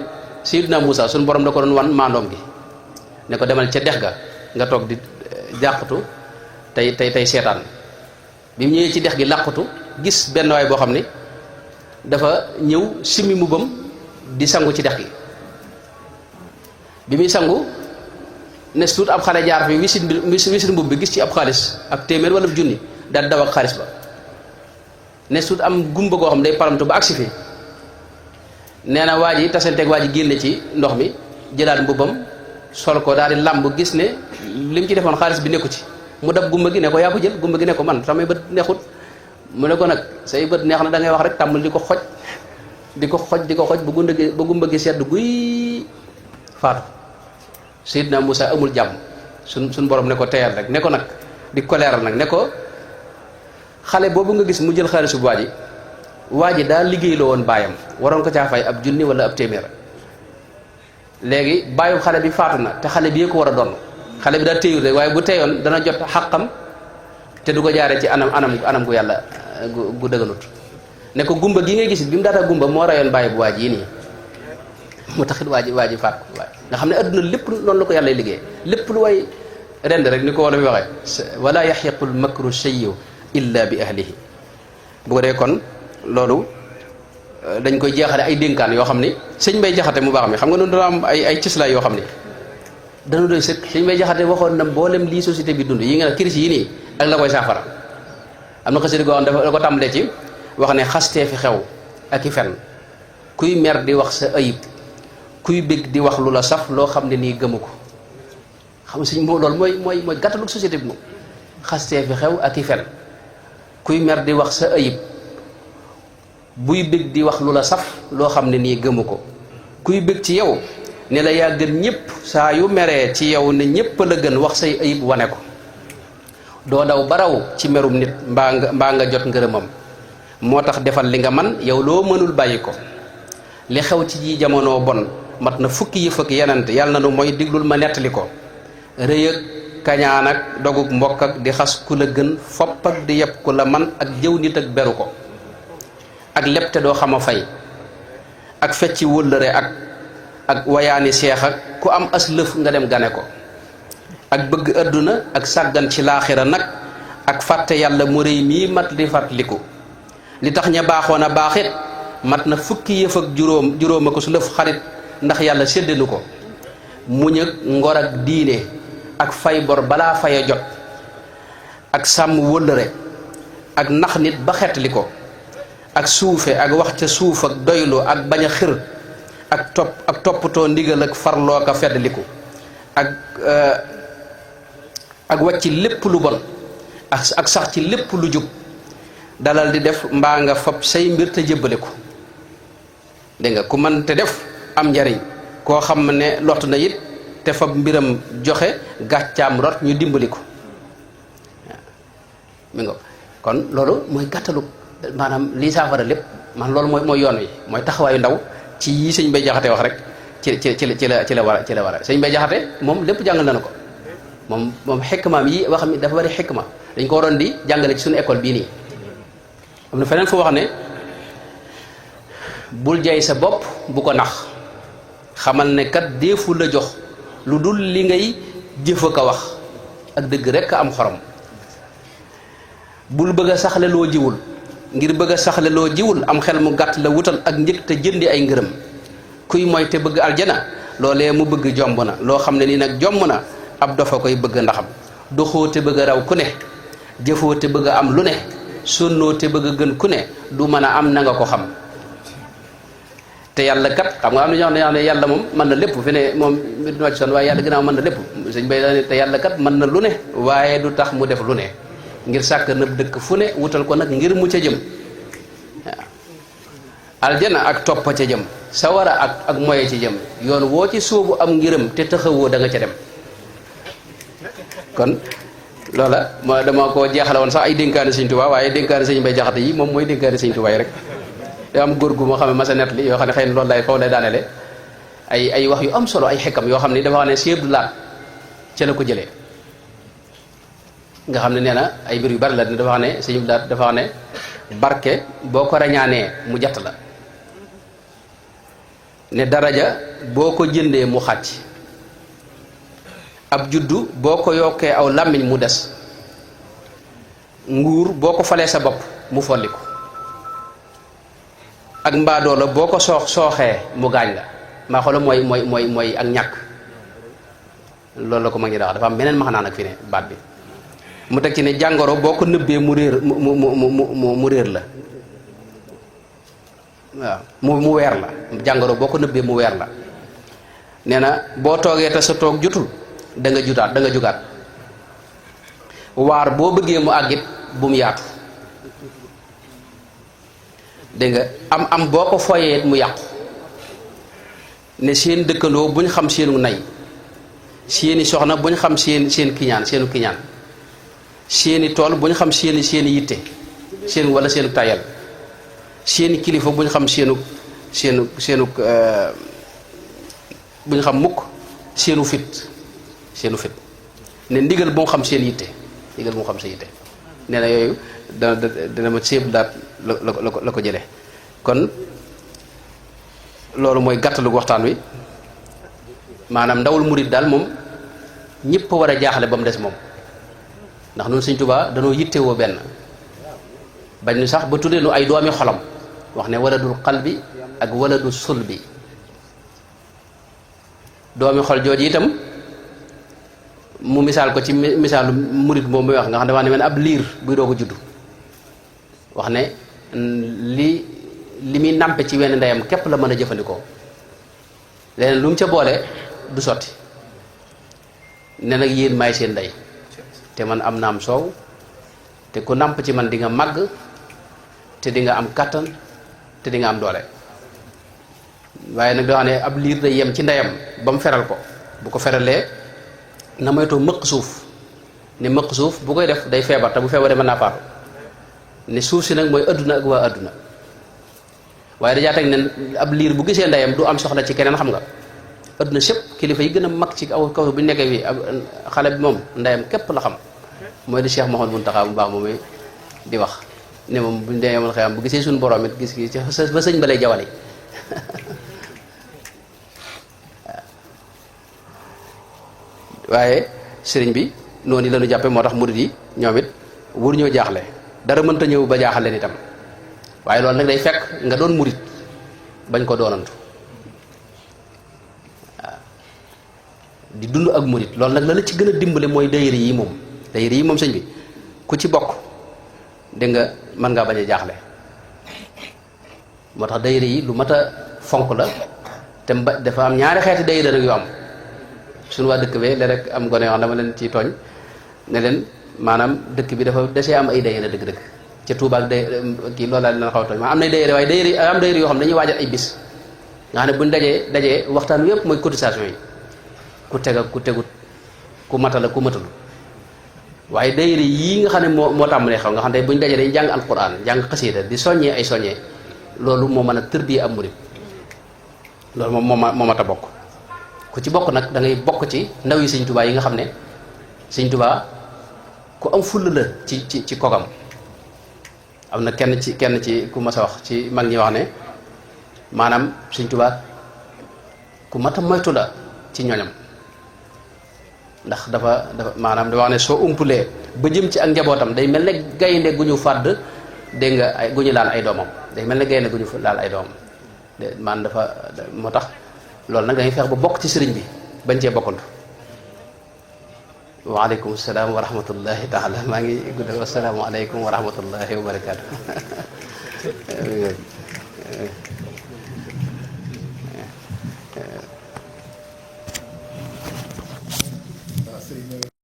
S2: Sayyidina Muusa suñu borom da ko doon wan maandoom gi ne ko demal ca dex ga nga toog di jàqatu tey seetaan bi mu ñëwee ci dex gi làqutu gis benn waay boo xam ne dafa ñëw simmi mbubbam di sangu ci dex gi bi muy sangu ne tuut ab xale jaar fi wisit mbubb bi gis ci ab xaalis ab téeméer wala junni daal daw ak xaalis ba ne tuut am gumba goo xam day paramtu ba agsi fi nee na waa ji tasanteeg waa ji génne ci ndox mi jëlaat mbubbam sol ko daal di làmb gis ne li mu ci defoon xaalis bi nekku ci mu dab gumba gi ne ko yaa ko jël gumba gi ne ko man samay bët neexut mu ne ko nag say bët neex na da ngay wax rek tàmbal di ko xoj ba gumba gi sedd guy faatu Seydina Muusa amul jàmm suñ borom ne ko teyal rek ne ko nag di ko leeral nag ne ko xale boobu nga gis mu jël xaalisu waa ji daa liggéey la woon baayam waroon ko caa fay ab junni wala ab téeméer léegi baayu xale bi faatu na te xale bi ko war a doon xale bi daa téyul rek waaye bu teyoon dana jot xàqam te du ko jaaree ci anam gu yàlla gu dëgganut ne ko gumba gi ngay gis bi mu daata gumba moo rayoon bàyyi bu waa ji nii mu taxit waa ji faat ko nga xam ne adduna lépp noonu la ko yàlla liggéey lépp lu way rend rek ni ko wala fi waxee wala yaxiqul makru sayyi'u illa bi ahlihi bu ko dee kon loolu dañ koy jeexale ay dénkaan yoo xam ni sëñ Mbay Jaxate mu baax mi xam nga noonu dana am ay cislaay yoo xam ni dana doy sëkk sëñ Mbay Jaxate waxoon na mboolem lii société bi dund yi nga crise yi nii ak la koy saafara am na xasida goo xam dafa la ko tàmbalee ci wax ne xastee fi xew ak i fen kuy mer di wax sa ayib kuy bëgg di wax lu la saf loo xam ne nii gëmu ko xam sëñ moo loolu mooy gàttalu société bi moom xastee fi xew ak i fen kuy mer di wax sa ayib buy bëgg di wax lu la saf loo xam ne nii gëmu ko kuy bëgg ci yow ne la yaa gën ñëpp saa yu meree ci yow ne ñëpp la gën wax say ayib wane ko doo daw baraw ci merum nit mbaa nga jot ngërëmam moo tax defal li nga man yow loo mënul bàyyi ko li xew ci ji jamono bon mat na fukki yëf ak yenante yàlla na nu mooy diglul ma nettali ko rëy ak kañaan ak dogug mbokk ak di xas ku la gën fopp ak di yeb ku la man ak jëw nit ak beru ko ak lépp te doo xam a fay ak fecci wëllëre ak wayaani seex ak ku am as lëf nga dem gane ko ak bëgg adduna ak sàggan ci laaxira nag ak fàtte yàlla mu réy mii mat li fàttaliku li tax ña baaxoon a baaxit mat na fukki yëf ak juróom a ko su lëf xarit ndax yàlla séddanu ko muñ ak ngor ak diine ak fay bor balaa fay a jot ak sàmm wëllëre ak nax nit ba xettali ko ak suufe ak wax ca suuf ak doylu ak bañ a xër ak toppatoo ndigal ak farloo ka feddaliku ak wàcc lépp lu bon ak sax ci lépp lu jub dalal di def mbaa nga fab say mbir te jébbale ko dégg nga ku mën te def am njariñ koo xam ne lott na it te fab mbiram joxe gàccaam rot ñu dimbali ko waaw mi nga kon loolu mooy gàttalu maanaam lii saafara lépp man loolu mooy yoon wi mooy taxawaayu ndaw ci yii sëñ Bay Jaxate wax rek ci la war a sëñ Bay Jaxate moom lépp jàngal na ko moom xikmaam yi wax mi dafa bari xikma dañ ko waroon di jàngale ci suñu école bii nii am na feneen fu wax ne bul jay sa bopp bu ko nax xamal ne kat deefu la jox lu dul li ngay jëf a ko wax ak dëgg rekk am xorom bul bëgg a saxle loo jiwul ngir bëgg a saxle loo jiwul am xel mu gàtt la wutal ak njëg te jëndi ay ngërëm kuy mooy te bëgg aljana loolee mu bëgg jomb na loo xam ne nii nag jomb na ab dofa koy bëgg ndaxam doxoo te bëgg a raw ku ne jëfoo te bëgg a am lu ne sonnoo te bëgg a gën ku ne du mën a am na nga ko xam te yàlla kat xam nga am na ñoo xam ne yàlla moom mën na lépp fi ne moom mi du wàcc son waaye yàlla ginnaaw mën na lépp sëñ bay daane te yàlla kat mën na lu ne waaye du tax mu def lu ne ngir sàkk na dëkk fu ne wutal ko nag ngir mu ca jëm waaw aljana ak topp ca jëm sawara ak moye ci jëm yoon woo ci sóobu am ngiram te taxawoo da nga ca dem kon loola ma dama ko jeexale woon sax ay dénkaane sëñ Tuubaa waaye dénkaane sëñ Mbay Jaxate yi moom mooy dénkaane sëñ Tuubaa yi rek da am góor gu moo xam ne masa net li yoo xam ne xëy na loolu lay foofu lay daanele ay wax yu am solo ay xekkam yoo xam ne dafa wax ne Sëñ Abdu Laat ca la ko jëlee nga xam ne nee na ay mbir yu bari la dafa wax ne Sëñ Abdu Laat dafa wax ne barke boo ko rañaanee mu jatt la ne daraja boo ko jëndee mu xàcc ab juddu boo ko yokkee aw làmmiñ mu des nguur boo ko falee sa bopp mu folliku ak mbaadoo la boo ko sooxee mu gaañ la maa xoola mooy ak ñàkk loolu la ko ma ngi dax dafa am beneen maxanaa nag fi ne baat bi mu teg ci ne jàngoro boo ko nëbbee mu réer mu réer la waaw mu weer la jàngoro boo ko nëbbee mu weer la nee na boo toogee te sa toog jotul da nga jugaat waar boo bëggee mu àggit bu mu yaatu dégg nga am boo ko foyee mu yàqu ne seen dëkkandoo buñ xam seenu nay seeni soxna buñ xam seen kiñaan seenu kiñaan seeni tool buñ xam seeni yitte seen wala seenu tayal seeni kilifa buñ xam seenu buñ xam mukk seenu fit ne ndigal bu mu xam seen yitte ndigal bu mu xam seen yitte nee na yooyu dana ma séeb daat la ko jële kon loolu mooy gàttalu waxtaan wi maanaam ndawul murit daal moom ñëpp war a jaaxle ba mu des moom ndax noonu Sëñ Tuubaa danoo yittewoo benn bañ nu sax ba tuddee nu ay doomi xolam wax ne waladul qalbi ak waladul sulbi doomi xol jooju itam mu misaal ko ci misaalu murit moom muy wax nga xam ne wax ne man ab liir buy doog a juddu wax ne li muy nàmpe ci wenn ndeyam képp la mën a jëfandikoo leneen lu mu ca boole du sotti ne nag yéen maay seen ndey te man am naam soow te ku nàmp ci man di nga màgg te di nga am kàttan te di nga am doole waaye nag doo xam ne ab liir day yem ci ndeyam ba mu feral ko bu ko feralee na moytoo mëq suuf ne mëq suuf bu koy def day feebar te bu feebaree mën naa faatu ne suuf si nag mooy adduna ak waa adduna waaye dajaa teg ne ab liir bu gisee ndeyam du am soxla ci keneen xam nga adduna sépp kilifa yi gën a mag ci kaw bu ñu nekkee fii xale bi moom ndeyam képp la xam mooy di Cheikh Mouhamadou Mountakha bu baax moom di wax ne moom buñ demee mal xëyam bu gisee suñu borom it gis gi ba sëñ ba lay jawali waaye sëriñ bi noonu la ñu jàppe moo tax murid yi ñoom it wur ñoo jaaxle dara mënta ñëw ba jaaxal leen itam waaye loolu nag day fekk nga doon murid bañ ko doonantu waaw di dund ak murid loolu nag la ci gën a dimbale mooy daayira yi moom sëñ bi ku ci bokk dégg nga mën ngaa bañ a jaaxle moo tax daayira yi lu mat a fonk la te dafa am ñaari xeeti daayira nag yu am suñu waa dëkk bee léeg rek am gone yoo xam dama leen ci tooñ ne leen maanaam dëkk bi dafa desee am ay daayira dëgg-dëgg ca Tuuba ak day kii loolu laa leen xaw a tooñ maa am nay daayira waaye daayira yoo xam ne dañuy waajal ay bis nga xam ne buñ dajee waxtaan yépp mooy cotisation yi ku teg ak ku tegut ku matal ak ku matalu waaye daayira yii nga xam ne moo tàmbalee xaw nga xam ne buñ dajee dañuy jàng alquran jàng xasiida di soññee ay soññee loolu moo mën a tërbiyee am murid loolu moom moo mat a bokk ku ci bokk nag da ngay bokk ci ndaw yi Sëñ Tuubaa yi nga xam ne Sëñ Tuubaa ku am fulla la ci kogam am na kenn ci ku mas a wax ci mag ñi wax ne maanaam Sëñ Tuubaa ku mat a moytu la ci ñoñam ndax dafa maanaam dafa wax ne soo umpulee ba jëm ci ak njabootam day mel ne gaynde gu ñu fàdd dégg nga ay gu ñu laal ay doomam day mel ne gaynde gu ñu laal ay doomam man dafa moo tax loolu nag dañuy feex ba bokk ci sëriñ bi bañ cee bokkantu waaleykum salaam wa rahmatullahi taala maa ngi guddal wasalaamu aleykum wa rahmatullahi wa barakaatu
S1: sëriñ